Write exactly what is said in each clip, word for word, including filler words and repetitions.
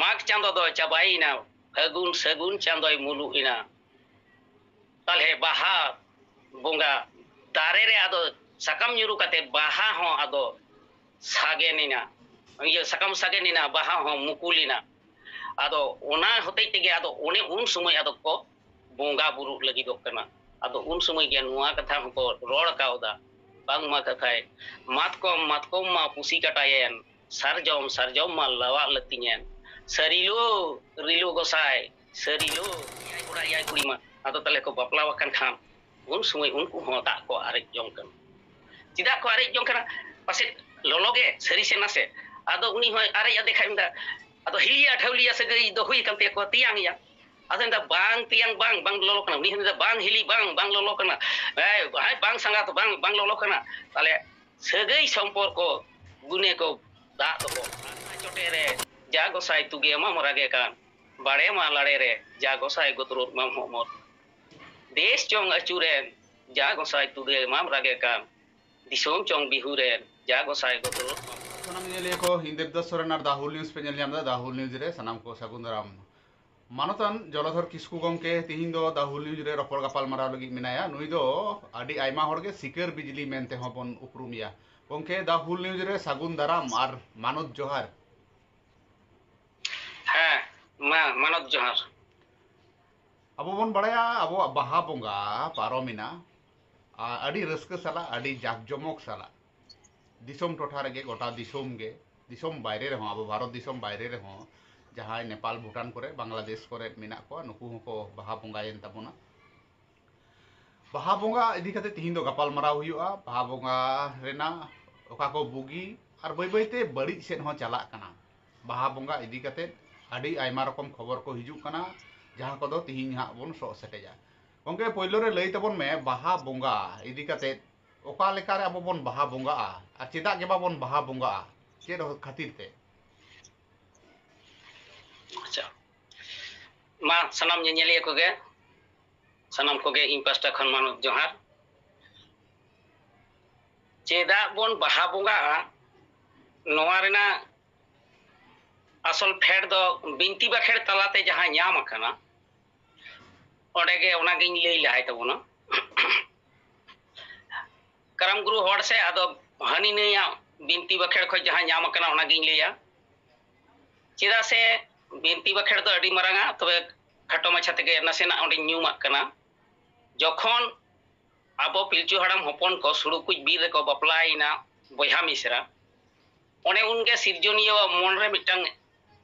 ᱢᱟᱜᱽ ᱪᱟᱸᱫᱚ ᱫᱚ ᱪᱟᱵᱟᱭᱮᱱᱟ, ᱯᱷᱟᱹᱜᱩᱱ ᱥᱟᱹᱜᱩᱱ ᱪᱟᱸᱫᱚᱭ ᱢᱩᱞᱩᱜ ᱮᱱᱟ᱾ ᱛᱟᱞᱦᱮ ᱵᱟᱦᱟ ᱵᱚᱸᱜᱟ ᱫᱟᱨᱮ ᱨᱮ ᱟᱫᱚ ᱥᱟᱠᱟᱢ ᱧᱩᱨᱩ ᱠᱟᱛᱮ ᱵᱟᱦᱟ ᱦᱚᱸ ᱟᱫᱚ ᱥᱟᱜᱮᱱ ᱮᱱᱟ, ᱤᱭᱟᱹ, ᱥᱟᱠᱟᱢ ᱥᱟᱜᱮᱱ ᱮᱱᱟ, ᱵᱟᱦᱟ ᱦᱚᱸ ᱢᱩᱠᱩᱞ ᱮᱱᱟ᱾ ᱟᱫᱚ ᱚᱱᱟ ᱦᱚᱛᱮᱡ ᱛᱮᱜᱮ ᱟᱫᱚ ᱚᱱᱮ ᱩᱱ ᱥᱚᱢᱚᱭ ᱟᱫᱚ ᱠᱚ ᱵᱚᱸᱜᱟ ᱵᱩᱨᱩᱜ ᱞᱟᱹᱜᱤᱫᱚᱜ ᱠᱟᱱᱟ᱾ ᱟᱫᱚ ᱩᱱ ᱥᱚᱢᱚᱭ ᱜᱮ ᱱᱚᱣᱟ ᱠᱟᱛᱷᱟ ᱦᱚᱸᱠᱚ ᱨᱚᱲ ᱠᱟᱣᱫᱟ, ᱵᱟᱝᱢᱟ ᱠᱟᱛᱷᱟᱭ, "ᱢᱟᱛᱠᱚᱢ, ᱢᱟᱛᱠᱚᱢ ᱢᱟ ᱯᱩᱥᱤ ᱠᱟᱴᱟᱭᱮᱱ, ᱥᱟᱨᱡᱚᱢ, ᱥᱟᱨᱡᱚᱢ ᱢᱟ ᱞᱟᱣᱟᱜ ᱞᱟᱹᱛᱤᱧᱮᱱ, ᱥᱟᱹᱨᱤᱞᱳ, ᱨᱤᱞᱳ ᱜᱚᱸᱥᱟᱭ, ᱥᱟᱹᱨᱤᱞᱳ, ᱮᱭᱟᱭ ᱠᱚᱲᱟ, ᱮᱭᱟᱭ ᱠᱩᱲᱤ ᱢᱟ", ᱟᱫᱚ ᱛᱟᱦᱞᱮ ᱠᱚ ᱵᱟᱯᱞᱟ ᱟᱠᱟᱱ ᱠᱷᱟᱱ ᱩᱱ ᱥᱚᱢᱚᱭ ᱩᱱᱠᱩ ᱦᱚᱸ ᱫᱟᱜ ᱠᱚ ᱟᱨᱮᱡ ᱡᱚᱝ ᱠᱟᱱᱟ᱾ ᱪᱮᱫᱟᱜ ᱠᱚ ᱟᱨᱮᱡ ᱡᱚᱝ ᱠᱟᱱᱟ? ᱯᱟᱥᱮᱡ ᱞᱚᱞᱚ ᱜᱮ, ᱥᱟᱹᱨᱤ ᱥᱮ ᱱᱟᱥᱮ᱾ ᱟᱫᱚ ᱩᱱᱤ ᱦᱚᱸᱭ ᱟᱨᱮᱡ ᱟᱫᱮ ᱠᱷᱟᱡ ᱢᱮᱱᱫᱟ, ᱟᱫᱚ ᱦᱤᱞᱤᱭᱟ ᱴᱷᱟᱹᱣᱞᱤᱭᱟ ᱥᱟᱹᱜᱟᱹᱭ ᱫᱚ ᱦᱩᱭ ᱟᱠᱟᱱ ᱛᱟᱭᱟ ᱠᱚ, ᱛᱮᱭᱟᱝ ᱮᱭᱟ᱾ ᱟᱫᱚ ᱢᱮᱱᱫᱟ, "ᱵᱟᱝ ᱛᱮᱭᱟᱝ, ᱵᱟᱝ, ᱵᱟᱝ ᱞᱚᱞᱚ ᱠᱟᱱᱟ", ᱩᱱᱤ ᱦᱚᱸ ᱢᱮᱱᱫᱟ, "ᱵᱟᱝ ᱦᱤᱞᱤ, ᱵᱟᱝ, ᱵᱟᱝ ᱞᱚᱞᱚ ᱠᱟᱱᱟ, ᱦᱮᱸ, ᱦᱮᱸ, ᱵᱟᱝ ᱥᱟᱸᱜᱟᱛ, ᱵᱟᱝ, ᱵᱟᱝ ᱞᱚᱞᱚ ᱠᱟᱱᱟ", ᱛᱟᱦᱞᱮ ᱥᱟᱹᱜᱟᱹᱭ ᱥᱚᱢᱯᱚᱨᱠᱚ ᱜᱩᱱᱮ ᱠᱚ ᱫᱟᱜ ᱫᱚᱠᱚ ᱪᱚᱴᱮ ᱨᱮ, ᱡᱟ ᱜᱚᱸᱥᱟᱭ ᱛᱩᱜᱮ ᱢᱟᱢ ᱨᱟᱜᱮ ᱠᱟᱱ, ᱵᱟᱲᱮ ᱢᱟ ᱞᱟᱲᱮ ᱨᱮ, ᱡᱟ ᱜᱚᱸᱥᱟᱭ ᱜᱚᱛᱨᱚ ᱢᱟᱢ ᱦᱚᱢᱚᱨ᱾ ᱫᱮᱥ ᱪᱚᱝ ᱟᱹᱪᱩᱨᱮᱱ, ᱡᱟ ᱜᱚᱸᱥᱟᱭ ᱛᱩᱜᱮ ᱢᱟᱢ ᱨᱟᱜᱮ ᱠᱟᱱ, ᱫᱤᱥᱚᱢ ᱪᱚᱝ ᱵᱤᱦᱩᱨᱮᱱ, ᱡᱟ ᱜᱚᱸᱥᱟᱭ ᱜᱚᱛᱨᱚ ᱢᱟᱢ᱾ ᱥᱟᱱᱟᱢ ᱧᱮᱧᱮᱞᱤᱭᱟᱹ ᱠᱚ, ᱤᱧ ᱫᱮᱵᱫᱟᱥ ᱥᱚᱨᱮᱱ ᱟᱨ ᱫᱟ ᱦᱩᱞ ᱱᱤᱭᱩᱡᱽ ᱯᱮ ᱧᱮᱞ ᱧᱟᱢ ᱮᱫᱟ᱾ ᱫᱟ ᱦᱩᱞ ᱱᱤᱭᱩᱡᱽ ᱨᱮ ᱥᱟᱱᱟᱢ ᱠᱚ ᱥᱟᱹᱜᱩᱱ ᱫᱟᱨᱟᱢ᱾ ᱢᱟᱱᱚᱛᱟᱱ ᱡᱚᱞᱚᱫᱷᱚᱨ ᱠᱤᱥᱠᱩ ᱜᱚᱢᱠᱮ ᱛᱤᱦᱤᱧ ᱫᱚ ᱫᱟ ᱦᱩᱞ ᱱᱤᱭᱩᱡᱽ ᱨᱮ ᱨᱚᱯᱚᱲ ᱜᱟᱯᱟᱞ ᱢᱟᱨᱟᱣ ᱞᱟᱹᱜᱤᱫ ᱢᱮᱱᱟᱭᱟ᱾ ᱱᱩᱭ ᱫᱚ ᱟᱹᱰᱤ ᱟᱭᱢᱟ ᱦᱚᱲ ᱜᱮ ᱥᱤᱠᱟᱹᱨ ᱵᱤᱡᱽᱞᱤ ᱢᱮᱱ ᱛᱮᱦᱚᱸ ᱵᱚᱱ ᱩᱯᱨᱩᱢᱮᱭᱟ᱾ ᱜᱚᱢᱠᱮ, ᱫᱟ ᱦᱩᱞ ᱱᱤᱭᱩᱡᱽ ᱨᱮ ᱥᱟᱹᱜᱩᱱ ᱫᱟᱨᱟᱢ ᱟᱨ ᱢᱟᱱᱚᱛ ᱡᱚᱦᱟᱨ᱾ ᱦᱮᱸ, ᱢᱟ, ᱢᱟᱱᱚᱛ ᱡᱚᱦᱟᱨ᱾ ᱟᱵᱚ ᱵᱚᱱ ᱵᱟᱲᱟᱭᱟ, ᱟᱵᱚᱣᱟᱜ ᱵᱟᱦᱟ ᱵᱚᱸᱜᱟ ᱯᱟᱨᱚᱢᱮᱱᱟ, ᱟᱨ ᱟᱹᱰᱤ ᱨᱟᱹᱥᱠᱟᱹ ᱥᱟᱞᱟᱜ, ᱟᱹᱰᱤ ᱡᱟᱠ ᱡᱚᱢᱚᱠ ᱥᱟᱞᱟᱜ ᱫᱤᱥᱚᱢ ᱴᱚᱴᱷᱟ ᱨᱮᱜᱮ, ᱜᱚᱴᱟ ᱫᱤᱥᱚᱢ ᱜᱮ, ᱫᱤᱥᱚᱢ ᱵᱟᱭᱨᱮ ᱨᱮᱦᱚᱸ, ᱟᱵᱚ ᱵᱷᱟᱨᱚᱛ ᱫᱤᱥᱚᱢ ᱵᱟᱭᱨᱮ ᱨᱮᱦᱚᱸ ᱡᱟᱦᱟᱸᱭ ᱱᱮᱯᱟᱞ, ᱵᱷᱩᱴᱟᱱ ᱠᱚᱨᱮ, ᱵᱟᱝᱞᱟᱫᱮᱥ ᱠᱚᱨᱮ ᱢᱮᱱᱟᱜ ᱠᱚᱣᱟ, ᱱᱩᱠᱩ ᱦᱚᱸᱠᱚ ᱵᱟᱦᱟ ᱵᱚᱸᱜᱟᱭᱮᱱ ᱛᱟᱵᱚᱱᱟ᱾ ᱵᱟᱦᱟ ᱵᱚᱸᱜᱟ ᱤᱫᱤ ᱠᱟᱛᱮ ᱛᱤᱦᱤᱧ ᱫᱚ ᱜᱟᱯᱟᱞ ᱢᱟᱨᱟᱣ ᱦᱩᱭᱩᱜᱼᱟ᱾ ᱵᱟᱦᱟ ᱵᱚᱸᱜᱟ ᱨᱮᱱᱟᱜ ᱚᱠᱟ ᱠᱚ ᱵᱩᱜᱤ ᱟᱨ ᱵᱟᱹᱭ ᱵᱟᱹᱭ ᱛᱮ ᱵᱟᱹᱲᱤᱡ ᱥᱮᱫ ᱦᱚᱸ ᱪᱟᱞᱟᱜ ᱠᱟᱱᱟ᱾ ᱵᱟᱦᱟ ᱵᱚᱸᱜᱟ ᱤᱫᱤ ᱠᱟᱛᱮ ᱟᱹᱰᱤ ᱟᱭᱢᱟ ᱨᱚᱠᱚᱢ ᱠᱷᱚᱵᱚᱨ ᱠᱚ ᱦᱤᱡᱩᱜ ᱠᱟᱱᱟ, ᱡᱟᱦᱟᱸ ᱠᱚᱫᱚ ᱛᱤᱦᱤᱧ ᱦᱟᱸᱜ ᱵᱚᱱ ᱥᱚᱜ ᱥᱮᱴᱮᱡᱟ᱾ ᱜᱚᱢᱠᱮ, ᱯᱳᱭᱞᱳ ᱨᱮ ᱞᱟᱹᱭ ᱛᱟᱵᱚᱱ ᱢᱮ, ᱵᱟᱦᱟ ᱵᱚᱸᱜᱟ ᱤᱫᱤ ᱠᱟᱛᱮ ᱚᱠᱟ ᱞᱮᱠᱟᱨᱮ ᱟᱵᱚ ᱵᱚᱱ ᱵᱟᱦᱟ ᱵᱚᱸᱜᱟᱜᱼᱟ ᱟᱨ ᱪᱮᱫᱟᱜ ᱜᱮ ᱵᱟᱵᱚᱱ ᱵᱟᱦᱟ ᱵᱚᱸᱜᱟᱜᱼᱟ, ᱪᱮᱫ ᱠᱷᱟᱹᱛᱤᱨ ᱛᱮ? ᱟᱪᱪᱷᱟ, ᱢᱟ ᱥᱟᱱᱟᱢ ᱧᱮᱧᱮᱞᱤᱭᱟᱹ ᱠᱚᱜᱮ, ᱥᱟᱱᱟᱢ ᱠᱚᱜᱮ ᱤᱧ ᱯᱟᱥᱴᱟ ᱠᱷᱚᱱ ᱢᱟᱱᱚᱛ ᱡᱚᱦᱟᱨ᱾ ᱪᱮᱫᱟᱜ ᱵᱚᱱ ᱵᱟᱦᱟ ᱵᱚᱸᱜᱟᱜᱼᱟ, ᱱᱚᱣᱟ ᱨᱮᱱᱟᱜ ᱟᱥᱚᱞ ᱯᱷᱮᱰ ᱫᱚ ᱵᱤᱱᱛᱤ ᱵᱟᱠᱷᱮᱲ ᱛᱟᱞᱟᱛᱮ ᱡᱟᱦᱟᱸ ᱧᱟᱢ ᱟᱠᱟᱱᱟ, ᱚᱸᱰᱮ ᱜᱮ ᱚᱱᱟᱜᱤᱧ ᱞᱟᱹᱭ ᱞᱟᱦᱟᱭ ᱛᱟᱵᱚᱱᱟ᱾ ᱠᱟᱨᱟᱢ ᱜᱩᱨᱩ ᱦᱚᱲ ᱥᱮ, ᱟᱫᱚ ᱦᱟᱹᱱᱤ ᱱᱟᱹᱭᱟᱜ ᱵᱤᱱᱛᱤ ᱵᱟᱠᱷᱮᱲ ᱠᱷᱚᱱ ᱡᱟᱦᱟᱸ ᱧᱟᱢ ᱟᱠᱟᱱᱟ, ᱚᱱᱟᱜᱤᱧ ᱞᱟᱹᱭᱟ᱾ ᱪᱮᱫᱟᱜ ᱥᱮ ᱵᱤᱱᱛᱤ ᱵᱟᱠᱷᱮᱲ ᱫᱚ ᱟᱹᱰᱤ ᱢᱟᱨᱟᱝᱟ, ᱛᱚᱵᱮ ᱠᱷᱟᱴᱚ ᱢᱟᱪᱷᱟ ᱛᱮᱜᱮ ᱱᱟᱥᱮᱱᱟᱜ ᱚᱸᱰᱮᱧ ᱧᱩᱢᱟᱜ ᱠᱟᱱᱟ᱾ ᱡᱚᱠᱷᱚᱱ ᱟᱵᱚ ᱯᱤᱞᱪᱩ ᱦᱟᱲᱟᱢ ᱦᱚᱯᱚᱱ ᱠᱚ ᱥᱩᱲᱩᱠᱩᱡ ᱵᱤᱨ ᱨᱮᱠᱚ ᱵᱟᱯᱞᱟᱭᱮᱱᱟ ᱵᱚᱭᱦᱟ ᱢᱤᱥᱨᱟ, ᱚᱱᱮ ᱩᱱᱜᱮ ᱥᱤᱨᱡᱚᱱᱤᱭᱟᱹᱣᱟᱜ ᱢᱚᱱ ᱨᱮ ᱢᱤᱫᱴᱟᱝ,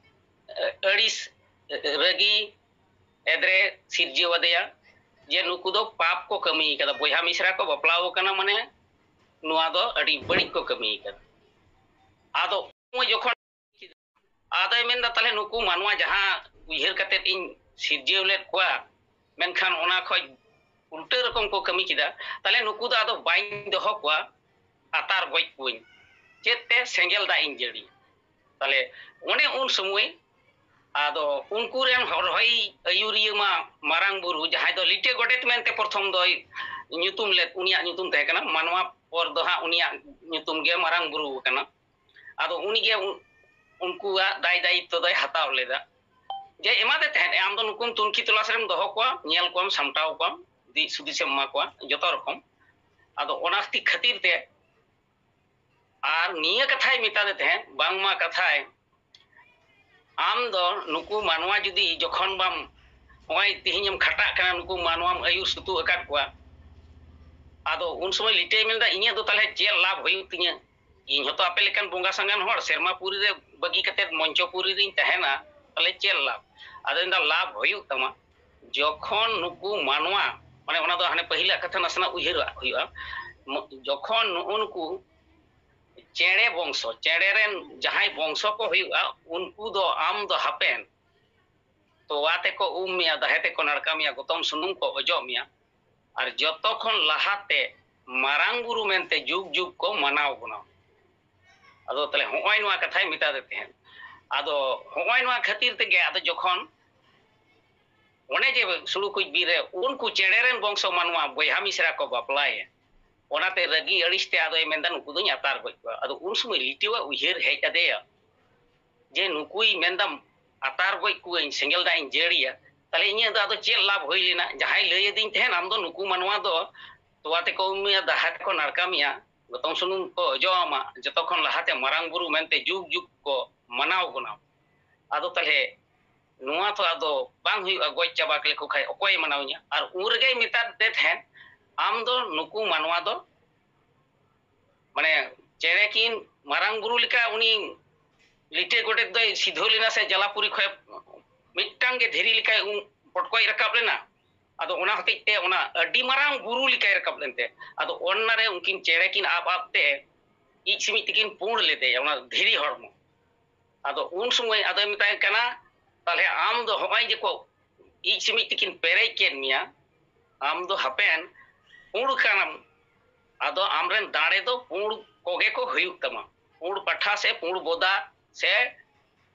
ᱮ, ᱟᱹᱲᱤᱥ, ᱮ, ᱨᱟᱹᱜᱤ, ᱮᱫᱽᱨᱮ ᱥᱤᱨᱡᱟᱹᱣ ᱟᱫᱮᱭᱟ ᱡᱮ ᱱᱩᱠᱩ ᱫᱚ ᱯᱟᱯ ᱠᱚ ᱠᱟᱹᱢᱤ ᱠᱟᱫᱟ, ᱵᱚᱭᱦᱟ ᱢᱤᱥᱨᱟ ᱠᱚ ᱵᱟᱯᱞᱟᱣ ᱠᱟᱱᱟ, ᱢᱟᱱᱮ ᱱᱚᱣᱟ ᱫᱚ ᱟᱹᱰᱤ ᱵᱟᱹᱲᱤᱡ ᱠᱚ ᱠᱟᱹᱢᱤ ᱠᱟᱫᱟ᱾ ᱟᱫᱚ ᱩᱱ ᱡᱚᱠᱷᱚᱱ ᱟᱫᱚᱭ ᱢᱮᱱᱫᱟ, ᱛᱟᱦᱞᱮ ᱱᱩᱠᱩ ᱢᱟᱱᱣᱟ ᱡᱟᱦᱟᱸ ᱩᱭᱦᱟᱹᱨ ᱠᱟᱛᱮᱫ ᱤᱧ ᱥᱤᱨᱡᱟᱹᱣ ᱞᱮᱫ ᱠᱚᱣᱟ, ᱢᱮᱱᱠᱷᱟᱱ ᱚᱱᱟ ᱠᱷᱚᱡ ᱩᱞᱴᱟᱹ ᱨᱚᱠᱚᱢ ᱠᱚ ᱠᱟᱹᱢᱤ ᱠᱮᱫᱟ, ᱛᱟᱦᱞᱮ ᱱᱩᱠᱩ ᱫᱚ ᱟᱫᱚ ᱵᱟᱹᱧ ᱫᱚᱦᱚ ᱠᱚᱣᱟ, ᱟᱛᱟᱨ ᱜᱚᱡ ᱠᱚᱣᱟᱹᱧ᱾ ᱪᱮᱫ ᱛᱮ? ᱥᱮᱸᱜᱮᱞ ᱫᱟᱜ ᱤᱧ ᱡᱟᱹᱲᱤᱭᱟ᱾ ᱛᱟᱦᱞᱮ ᱚᱱᱮ ᱩᱱ ᱥᱚᱢᱚᱭ ᱟᱫᱚ ᱩᱱᱠᱩ ᱨᱮᱱ ᱦᱚᱨᱦᱚᱭ ᱟᱹᱭᱩᱨᱤᱭᱟᱹ ᱢᱟ ᱢᱟᱨᱟᱝ ᱵᱩᱨᱩ, ᱡᱟᱦᱟᱸᱭ ᱫᱚ ᱞᱤᱴᱟᱹ ᱜᱚᱰᱮᱛ ᱢᱮᱱᱛᱮ ᱯᱨᱚᱛᱷᱚᱢ ᱫᱚᱭ ᱧᱩᱛᱩᱢ ᱞᱮᱫ, ᱩᱱᱤᱭᱟᱜ ᱧᱩᱛᱩᱢ ᱛᱟᱦᱮᱸ ᱠᱟᱱᱟ, ᱢᱟᱱᱣᱟ ᱯᱚᱨ ᱫᱚ ᱦᱟᱸᱜ ᱩᱱᱤᱭᱟᱜ ᱧᱩᱛᱩᱢ ᱜᱮ ᱢᱟᱨᱟᱝ ᱵᱩᱨᱩ ᱠᱟᱱᱟ᱾ ᱟᱫᱚ ᱩᱱᱤᱜᱮ ᱩᱱ-, ᱩᱱᱠᱩᱣᱟᱜ ᱫᱟᱭ ᱫᱟᱭᱤᱛᱛᱚ ᱫᱚᱭ ᱦᱟᱛᱟᱣ ᱞᱮᱫᱟ, ᱡᱮ ᱮᱢᱟᱫᱮ ᱛᱟᱦᱮᱸᱫ, "ᱟᱢ ᱫᱚ ᱱᱩᱠᱩᱢ ᱛᱩᱱᱠᱷᱤ ᱛᱚᱞᱟᱥ ᱨᱮᱢ ᱫᱚᱦᱚ ᱠᱚᱣᱟ, ᱧᱮᱞ ᱠᱚᱣᱟᱢ, ᱥᱟᱢᱴᱟᱣ ᱠᱚᱣᱟᱢ, ᱫᱤᱥ ᱦᱩᱫᱤᱥᱮᱢ ᱮᱢᱟ ᱠᱚᱣᱟ ᱡᱚᱛᱚ ᱨᱚᱠᱚᱢ᱾" ᱟᱫᱚ ᱚᱱᱟ ᱠᱷᱟᱹᱛᱤᱨ ᱛᱮ ᱟᱨ ᱱᱤᱭᱟᱹ ᱠᱟᱛᱷᱟᱭ ᱢᱮᱛᱟᱫᱮ ᱛᱟᱦᱮᱸᱫ, ᱵᱟᱝᱢᱟ ᱠᱟᱛᱷᱟᱭ, ᱟᱢ ᱫᱚ ᱱᱩᱠᱩ ᱢᱟᱱᱣᱟ ᱡᱩᱫᱤ ᱡᱚᱠᱷᱚᱱ ᱵᱟᱢ, ᱱᱚᱜᱼᱚᱭ ᱛᱤᱦᱤᱧᱮᱢ ᱠᱷᱟᱴᱟᱜ ᱠᱟᱱᱟ, ᱱᱩᱠᱩ ᱢᱟᱱᱣᱟᱢ ᱟᱹᱭᱩᱨ ᱥᱩᱛᱩᱜ ᱟᱠᱟᱫ ᱠᱚᱣᱟ, ᱟᱫᱚ ᱩᱱ ᱥᱚᱢᱚᱭ ᱞᱤᱴᱟᱹᱭ ᱢᱮᱱᱫᱟ, "ᱤᱧᱟᱹᱜ ᱫᱚ ᱛᱟᱦᱞᱮ ᱪᱮᱫ ᱞᱟᱵᱷ ᱦᱩᱭᱩᱜ ᱛᱤᱧᱟᱹ? ᱤᱧ ᱦᱚᱸᱛᱚ ᱟᱯᱮ ᱞᱮᱠᱟᱱ ᱵᱚᱸᱜᱟ ᱥᱟᱸᱜᱟᱱ ᱦᱚᱲ, ᱥᱮᱨᱢᱟ ᱯᱩᱨᱤ ᱨᱮ ᱵᱟᱹᱜᱤ ᱠᱟᱛᱮᱫ ᱢᱚᱧᱪᱚᱯᱩᱨᱤ ᱨᱤᱧ ᱛᱟᱦᱮᱱᱟ, ᱛᱟᱦᱞᱮ ᱪᱮᱫ ᱞᱟᱵᱷ?" ᱟᱫᱚ ᱢᱮᱱᱫᱟ, ᱞᱟᱵᱷ ᱦᱩᱭᱩᱜ ᱛᱟᱢᱟ, ᱡᱚᱠᱷᱚᱱ ᱱᱩᱠᱩ ᱢᱟᱱᱣᱟ, ᱢᱟᱱᱮ ᱚᱱᱟ ᱫᱚ ᱦᱟᱱᱮ ᱯᱟᱹᱦᱤᱞᱟᱜ ᱠᱟᱛᱷᱟ ᱱᱟᱥᱮᱱᱟᱜ ᱩᱭᱦᱟᱹᱨᱟᱜ ᱦᱩᱭᱩᱜᱼᱟ, ᱢᱚ-, ᱡᱚᱠᱷᱚᱱ ᱱᱩᱜᱼᱩ ᱱᱩᱠᱩ ᱪᱮᱬᱮ ᱵᱚᱝᱥᱚ, ᱪᱮᱬᱮ ᱨᱮᱱ ᱡᱟᱦᱟᱸᱭ ᱵᱚᱝᱥᱚ ᱠᱚ ᱦᱩᱭᱩᱜᱼᱟ, ᱩᱱᱠᱩ ᱫᱚ ᱟᱢ ᱫᱚ ᱦᱟᱯᱮᱱ ᱛᱚᱣᱟ ᱛᱮᱠᱚ ᱩᱢ ᱢᱮᱭᱟ, ᱫᱟᱦᱮ ᱛᱮᱠᱚ ᱱᱟᱲᱠᱟ ᱢᱮᱭᱟ, ᱜᱚᱛᱚᱢ ᱥᱩᱱᱩᱢ ᱠᱚ ᱚᱡᱚᱜ ᱢᱮᱭᱟ, ᱟᱨ ᱡᱚᱛᱚ ᱠᱷᱚᱱ ᱞᱟᱦᱟᱛᱮ ᱢᱟᱨᱟᱝ ᱵᱩᱨᱩ ᱢᱮᱱᱛᱮ ᱡᱩᱜᱽ ᱡᱩᱜᱽ ᱠᱚ ᱢᱟᱱᱟᱣ ᱜᱩᱱᱟᱹᱣ᱾ ᱟᱫᱚ ᱛᱟᱦᱞᱮ ᱦᱚᱸᱜᱼᱚᱭ ᱱᱚᱣᱟ ᱠᱟᱛᱷᱟᱭ ᱢᱮᱛᱟᱫᱮ ᱛᱟᱦᱮᱸᱫ᱾ ᱟᱫᱚ ᱦᱚᱸᱜᱼᱚᱭ ᱱᱚᱣᱟ ᱠᱷᱟᱹᱛᱤᱨ ᱛᱮᱜᱮ ᱟᱫᱚ ᱡᱚᱠᱷᱚᱱ ᱚᱱᱮ ᱡᱮ ᱥᱩᱲᱩ ᱠᱩᱪ ᱵᱤᱨ ᱨᱮ ᱩᱱᱠᱩ ᱪᱮᱬᱮ ᱨᱮᱱ ᱵᱚᱝᱥᱚ ᱢᱟᱱᱣᱟ ᱵᱚᱭᱦᱟ ᱢᱤᱥᱨᱟ ᱠᱚ ᱵᱟᱯᱞᱟᱭᱮᱱ, ᱚᱱᱟᱛᱮ ᱨᱟᱹᱜᱤ ᱟᱹᱲᱤᱥ ᱛᱮ ᱟᱫᱚᱭ ᱢᱮᱱᱫᱟ, "ᱱᱩᱠᱩ ᱫᱚᱧ ᱟᱛᱟᱨ ᱜᱚᱡ ᱠᱚᱣᱟ᱾" ᱟᱫᱚ ᱩᱱ ᱥᱚᱢᱚᱭ ᱞᱤᱴᱟᱹᱣᱟᱜ ᱩᱭᱦᱟᱹᱨ ᱦᱮᱡ ᱟᱫᱮᱭᱟ, ᱡᱮ ᱱᱩᱠᱩᱭ ᱢᱮᱱᱫᱟ ᱟᱛᱟᱨ ᱜᱚᱡ ᱠᱚᱣᱟᱹᱧ, ᱥᱮᱸᱜᱮᱞ ᱫᱟᱜ ᱤᱧ ᱡᱟᱹᱲᱤᱭᱟ, ᱛᱟᱦᱞᱮ ᱤᱧᱟᱹᱜ ᱫᱚ ᱟᱫᱚ ᱪᱮᱫ ᱞᱟᱵᱷ ᱦᱩᱭ ᱞᱮᱱᱟ? ᱡᱟᱦᱟᱸᱭ ᱞᱟᱹᱭ ᱟᱹᱫᱤᱧ ᱛᱟᱦᱮᱸᱱ, ᱟᱢ ᱫᱚ ᱱᱩᱠᱩ ᱢᱟᱱᱣᱟ ᱫᱚ ᱛᱚᱣᱟ ᱛᱮᱠᱚ ᱩᱢ ᱢᱮᱭᱟ, ᱫᱟᱦᱟ ᱛᱮᱠᱚ ᱱᱟᱲᱠᱟ ᱢᱮᱭᱟ, ᱜᱚᱛᱚᱢ ᱥᱩᱱᱩᱢ ᱠᱚ ᱚᱡᱚᱜ ᱟᱢᱟ, ᱡᱚᱛᱚ ᱠᱷᱚᱱ ᱞᱟᱦᱟᱛᱮ ᱢᱟᱨᱟᱝ ᱵᱩᱨᱩ ᱢᱮᱱᱛᱮ ᱡᱩᱜᱽ ᱡᱩᱜᱽ ᱠᱚ ᱢᱟᱱᱟᱣ ᱵᱚᱱᱟ᱾ ᱟᱫᱚ ᱛᱟᱦᱞᱮ ᱱᱚᱣᱟ ᱛᱚ ᱟᱫᱚ ᱵᱟᱝ ᱦᱩᱭᱩᱜᱼᱟ, ᱜᱚᱡ ᱪᱟᱵᱟ ᱞᱮᱠᱚ ᱠᱷᱟᱡ ᱚᱠᱚᱭᱮ ᱢᱟᱱᱟᱣᱤᱧᱟ? ᱟᱨ ᱩᱱ ᱨᱮᱜᱮᱭ ᱢᱮᱛᱟᱫ ᱫᱮ ᱛᱟᱦᱮᱸᱱ, ᱟᱢ ᱫᱚ ᱱᱩᱠᱩ ᱢᱟᱱᱣᱟ ᱫᱚ ᱢᱟᱱᱮ ᱪᱮᱬᱮ ᱠᱤᱱ ᱢᱟᱨᱟᱝ ᱵᱩᱨᱩ ᱞᱮᱠᱟ ᱩᱱᱤ ᱞᱤᱴᱟᱹ ᱜᱚᱰᱮᱛ ᱫᱚᱭ ᱥᱤᱫᱷᱟᱹ ᱞᱮᱱᱟ ᱥᱮ ᱡᱟᱞᱟᱯᱩᱨᱤ ᱠᱷᱚᱱ ᱢᱤᱫᱴᱟᱝ ᱜᱮ ᱫᱷᱤᱨᱤ ᱞᱮᱠᱟᱭ ᱩ-, ᱯᱚᱴᱠᱚᱡ ᱨᱟᱠᱟᱵ ᱞᱮᱱᱟ᱾ ᱟᱫᱚ ᱚᱱᱟ ᱦᱚᱛᱮᱡ ᱛᱮ ᱚᱱᱟ ᱟᱹᱰᱤ ᱢᱟᱨᱟᱝ ᱵᱩᱨᱩ ᱞᱮᱠᱟᱭ ᱨᱟᱠᱟᱵ ᱞᱮᱱᱛᱮ, ᱟᱫᱚ ᱚᱱᱟ ᱨᱮ ᱩᱱᱠᱤᱱ ᱪᱮᱬᱮ ᱠᱤᱱ ᱟᱵ ᱟᱵ ᱛᱮ ᱤᱡ ᱥᱤᱢᱤᱡ ᱛᱮᱠᱤᱱ ᱯᱩᱸᱰ ᱞᱮᱫᱮᱭᱟ ᱚᱱᱟ ᱫᱷᱤᱨᱤ ᱦᱚᱲᱢᱚ᱾ ᱟᱫᱚ ᱩᱱ ᱥᱚᱢᱚᱭ ᱟᱫᱚᱭ ᱢᱮᱛᱟᱭ ᱠᱟᱱᱟ, ᱛᱟᱦᱞᱮ ᱟᱢ ᱫᱚ ᱦᱚᱸᱜᱼᱚᱭ ᱡᱮ ᱠᱚ ᱤᱡ ᱥᱤᱢᱤᱡ ᱛᱮᱠᱤᱱ ᱯᱮᱨᱮᱡ ᱠᱮᱫ ᱢᱮᱭᱟ, ᱟᱢ ᱫᱚ ᱦᱟᱯᱮᱱ ᱯᱩᱸᱰ ᱠᱟᱱᱟᱢ, ᱟᱫᱚ ᱟᱢᱨᱮᱱ ᱫᱟᱲᱮ ᱫᱚ ᱯᱩᱸᱰ ᱠᱚᱜᱮ ᱠᱚ ᱦᱩᱭᱩᱜ ᱛᱟᱢᱟ, ᱯᱩᱸᱰ ᱯᱟᱴᱷᱟ ᱥᱮ ᱯᱩᱸᱰ ᱵᱚᱫᱟ ᱥᱮ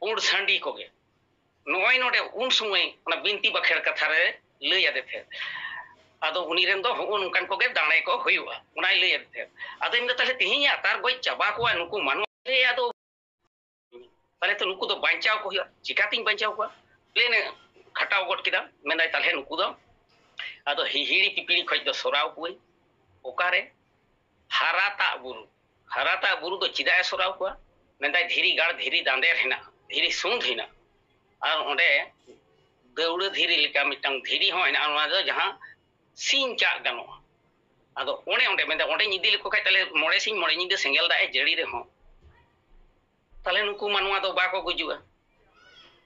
ᱯᱩᱸᱰ ᱥᱟᱺᱰᱤ ᱠᱚᱜᱮ᱾ ᱱᱚᱜᱼᱚᱭ ᱱᱚᱰᱮ ᱩᱱ ᱥᱚᱢᱚᱭ ᱚᱱᱟ ᱵᱤᱱᱛᱤ ᱵᱟᱠᱷᱮᱲ ᱠᱟᱛᱷᱟ ᱨᱮ ᱞᱟᱹᱭ ᱟᱫᱮ ᱛᱟᱦᱮᱸᱫ᱾ ᱟᱫᱚ ᱩᱱᱤ ᱨᱮᱱ ᱫᱚ ᱦᱚᱸᱜᱼᱚ ᱱᱚᱝᱠᱟᱱ ᱠᱚᱜᱮ ᱫᱟᱲᱮ ᱠᱚ ᱦᱩᱭᱩᱜᱼᱟ, ᱚᱱᱟᱭ ᱞᱟᱹᱭ ᱟᱫᱮ ᱛᱟᱦᱮᱸᱫ᱾ ᱟᱫᱚ ᱤᱧ ᱫᱚ ᱛᱟᱦᱞᱮ ᱛᱮᱦᱮᱧ ᱟᱛᱟᱨ ᱜᱚᱡ ᱪᱟᱵᱟ ᱠᱚᱣᱟ ᱱᱩᱠᱩ ᱢᱟᱱᱣᱟ᱾ ᱟᱫᱚ ᱛᱟᱦᱞᱮ ᱛᱚ ᱱᱩᱠᱩ ᱫᱚ ᱵᱟᱧᱪᱟᱣ ᱠᱚ ᱦᱩᱭᱩᱜᱼᱟ, ᱪᱤᱠᱟᱛᱤᱧ ᱵᱟᱧᱪᱟᱣ ᱠᱚᱣᱟ? ᱯᱞᱮᱱᱮ ᱠᱷᱟᱴᱟᱣ ᱜᱚᱫ ᱠᱮᱫᱟ, ᱢᱮᱱᱫᱟᱭ ᱛᱟᱦᱞᱮ ᱱᱩᱠᱩ ᱫᱚ ᱟᱫᱚ ᱦᱤᱦᱤᱲᱤ ᱯᱤᱯᱤᱲᱤ ᱠᱷᱚᱡ ᱫᱚ ᱥᱚᱨᱟᱣ ᱠᱚᱣᱟᱹᱧ᱾ ᱚᱠᱟᱨᱮ? ᱦᱟᱨᱟᱛᱟᱜ ᱵᱩᱨᱩ᱾ ᱦᱟᱨᱟᱛᱟᱜ ᱵᱩᱨᱩ ᱫᱚ ᱪᱮᱫᱟᱜ ᱮ ᱥᱚᱨᱟᱣ ᱠᱚᱣᱟ? ᱢᱮᱱᱫᱟᱭ ᱫᱷᱤᱨᱤ ᱜᱟᱲ, ᱫᱷᱤᱨᱤ ᱫᱟᱸᱫᱮᱨ ᱦᱮᱱᱟᱜᱼᱟ, ᱫᱷᱤᱨᱤ ᱥᱩᱸᱫ ᱦᱮᱱᱟᱜᱼᱟ, ᱟᱨ ᱚᱸᱰᱮ ᱫᱟᱹᱣᱲᱟᱹ ᱫᱷᱤᱨᱤ ᱞᱮᱠᱟ ᱢᱤᱫᱴᱟᱝ ᱫᱷᱤᱨᱤ ᱦᱚᱸ ᱦᱮᱱᱟᱜᱼᱟ, ᱱᱚᱣᱟ ᱫᱚ ᱡᱟᱦᱟᱸ ᱥᱤᱧ ᱪᱟᱜ ᱜᱟᱱᱚᱜᱼᱟ᱾ ᱟᱫᱚ ᱚᱱᱮ ᱚᱸᱰᱮ ᱢᱮᱱᱫᱟ, ᱚᱸᱰᱮᱧ ᱤᱫᱤ ᱞᱮᱠᱚ ᱠᱷᱟᱡ ᱛᱟᱦᱞᱮ ᱢᱚᱬᱮ ᱥᱤᱧ ᱢᱚᱬᱮ ᱧᱤᱫᱟᱹ ᱥᱮᱸᱜᱮᱞ ᱫᱟᱜ ᱮ ᱡᱟᱹᱲᱤ ᱨᱮᱦᱚᱸ ᱛᱟᱦᱞᱮ ᱱᱩᱠᱩ ᱢᱟᱱᱣᱟ ᱫᱚ ᱵᱟᱠᱚ ᱜᱩᱡᱩᱜᱼᱟ᱾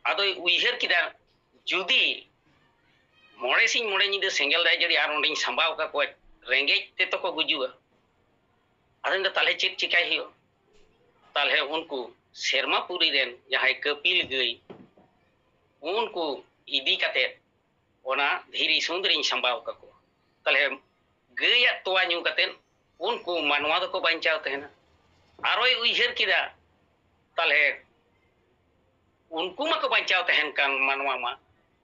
ᱟᱫᱚᱭ ᱩᱭᱦᱟᱹᱨ ᱠᱮᱫᱟ, ᱡᱩᱫᱤ ᱢᱚᱬᱮ ᱥᱤᱧ ᱢᱚᱬᱮ ᱧᱤᱫᱟᱹ ᱥᱮᱸᱜᱮᱞ ᱫᱟᱜ ᱮ ᱡᱟᱹᱲᱤ ᱟᱨ ᱚᱸᱰᱮᱧ ᱥᱟᱢᱵᱟᱣ ᱠᱟᱠᱚᱣᱟ, ᱨᱮᱸᱜᱮᱡ ᱛᱮᱛᱚ ᱠᱚ ᱜᱩᱡᱩᱜᱼᱟ᱾ ᱟᱫᱚᱧ ᱢᱮᱱᱫᱟ, ᱛᱟᱦᱞᱮ ᱪᱮᱫ ᱪᱤᱠᱟᱭ ᱦᱩᱭᱩᱜᱼᱟ? ᱛᱟᱦᱞᱮ ᱩᱱᱠᱩ ᱥᱮᱨᱢᱟᱯᱩᱨᱤ ᱨᱮᱱ ᱡᱟᱦᱟᱸᱭ ᱠᱟᱹᱯᱤᱞ ᱜᱟᱹᱭ, ᱩᱱᱠᱩ ᱤᱫᱤ ᱠᱟᱛᱮ ᱚᱱᱟ ᱫᱷᱤᱨᱤ ᱥᱩᱸᱫ ᱨᱤᱧ ᱥᱟᱢᱵᱟᱣ ᱠᱟᱠᱚᱣᱟ᱾ ᱛᱟᱦᱞᱮ ᱜᱟᱹᱭᱟᱜ ᱛᱚᱣᱟ ᱧᱩ ᱠᱟᱛᱮ ᱩᱱᱠᱩ ᱢᱟᱱᱣᱟ ᱫᱚᱠᱚ ᱵᱟᱧᱪᱟᱣ ᱛᱟᱦᱮᱱᱟ᱾ ᱟᱨᱚᱭ ᱩᱭᱦᱟᱹᱨ ᱠᱮᱫᱟ, ᱛᱟᱦᱞᱮ ᱩᱱᱠᱩ ᱢᱟᱠᱚ ᱵᱟᱧᱪᱟᱣ ᱛᱟᱦᱮᱱ ᱠᱟᱱ ᱢᱟᱱᱣᱟ ᱢᱟ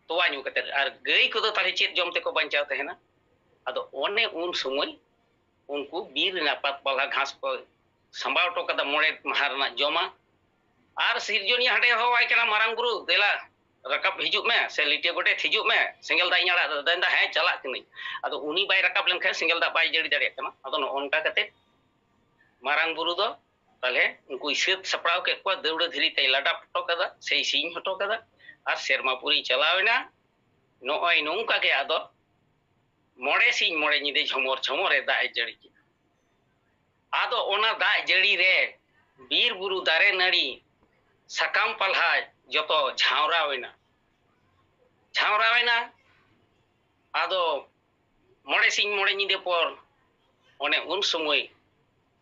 ᱛᱚᱣᱟ ᱧᱩ ᱠᱟᱛᱮ, ᱟᱨ ᱜᱟᱹᱭ ᱠᱚᱫᱚ ᱛᱟᱦᱞᱮ ᱪᱮᱫ ᱡᱚᱢ ᱛᱮᱠᱚ ᱵᱟᱧᱪᱟᱣ ᱛᱟᱦᱮᱱᱟ? ᱟᱫᱚ ᱚᱱᱮ ᱩᱱ ᱥᱚᱢᱚᱭ ᱩᱱᱠᱩ ᱵᱤᱨ ᱨᱮᱱᱟᱜ ᱯᱟᱛ ᱯᱟᱞᱦᱟ ᱜᱷᱟᱥ ᱠᱚ ᱥᱟᱢᱵᱟᱣ ᱦᱚᱴᱚ ᱠᱟᱫᱟ ᱢᱚᱬᱮ ᱢᱟᱦᱟ ᱨᱮᱱᱟᱜ ᱡᱚᱢᱟᱜ᱾ ᱟᱨ ᱥᱤᱨᱡᱚᱱᱤᱭᱟᱹ ᱦᱟᱸᱰᱮ ᱦᱚᱦᱚᱣᱟᱭ ᱠᱟᱱᱟ, "ᱢᱟᱨᱟᱝ ᱵᱩᱨᱩ, ᱫᱮᱞᱟ ᱨᱟᱠᱟᱵ ᱦᱤᱡᱩᱜ ᱢᱮ, ᱥᱮ ᱞᱤᱴᱟᱹ ᱜᱚᱰᱮᱛ ᱦᱤᱡᱩᱜ ᱢᱮ, ᱥᱮᱸᱜᱮᱞ ᱫᱟᱜ ᱤᱧ ᱟᱲᱟᱜ ᱮᱫᱟ᱾" ᱟᱫᱚᱭ ᱢᱮᱱᱫᱟ, "ᱦᱮᱸ, ᱪᱟᱞᱟᱜ ᱠᱟᱹᱱᱟᱹᱧ᱾" ᱟᱫᱚ ᱩᱱᱤ ᱵᱟᱭ ᱨᱟᱠᱟᱵ ᱞᱮᱱᱠᱷᱟᱱ ᱥᱮᱸᱜᱮᱞ ᱫᱟᱜ ᱵᱟᱭ ᱡᱟᱹᱲᱤ ᱫᱟᱲᱮᱭᱟᱜ ᱠᱟᱱᱟ᱾ ᱟᱫᱚ ᱱᱚᱜᱼᱚ ᱱᱚᱝᱠᱟ ᱠᱟᱛᱮ ᱢᱟᱨᱟᱝ ᱵᱩᱨᱩ ᱫᱚ ᱛᱟᱦᱞᱮ ᱩᱱᱠᱩᱭ ᱥᱟᱹᱛ ᱥᱟᱯᱲᱟᱣ ᱠᱮᱫ ᱠᱚᱣᱟ, ᱫᱟᱹᱣᱲᱟᱹ ᱫᱷᱤᱨᱤ ᱛᱮᱭ ᱞᱟᱰᱟᱯ ᱦᱚᱴᱚ ᱠᱟᱫᱟ, ᱥᱮᱭ ᱥᱤᱧ ᱦᱚᱴᱚ ᱠᱟᱫᱟ, ᱟᱨ ᱥᱮᱨᱢᱟ ᱯᱩᱨᱤ ᱪᱟᱞᱟᱣ ᱮᱱᱟ᱾ ᱱᱚᱜᱼᱚᱭ ᱱᱚᱝᱠᱟ ᱜᱮ ᱟᱫᱚ ᱢᱚᱬᱮ ᱥᱤᱧ ᱢᱚᱬᱮ ᱧᱤᱫᱟᱹ ᱡᱷᱚᱢᱚᱨ ᱡᱷᱚᱢᱚᱨᱮ ᱫᱟᱜ ᱮ ᱡᱟᱹᱲᱤ ᱠᱮᱫᱟ᱾ ᱟᱫᱚ ᱚᱱᱟ ᱫᱟᱜ ᱡᱟᱹᱲᱤ ᱨᱮ ᱵᱤᱨ ᱵᱩᱨᱩ, ᱫᱟᱨᱮ ᱱᱟᱹᱲᱤ, ᱥᱟᱠᱟᱢ ᱯᱟᱞᱦᱟ ᱡᱚᱛᱚ ᱡᱷᱟᱶᱨᱟᱣ ᱮᱱᱟ, ᱡᱷᱟᱶᱨᱟᱣ ᱮᱱᱟ᱾ ᱟᱫᱚ ᱢᱚᱬᱮ ᱥᱤᱧ ᱢᱚᱬᱮ ᱧᱤᱫᱟᱹ ᱯᱚᱨ ᱚᱱᱮ ᱩᱱ ᱥᱚᱢᱚᱭ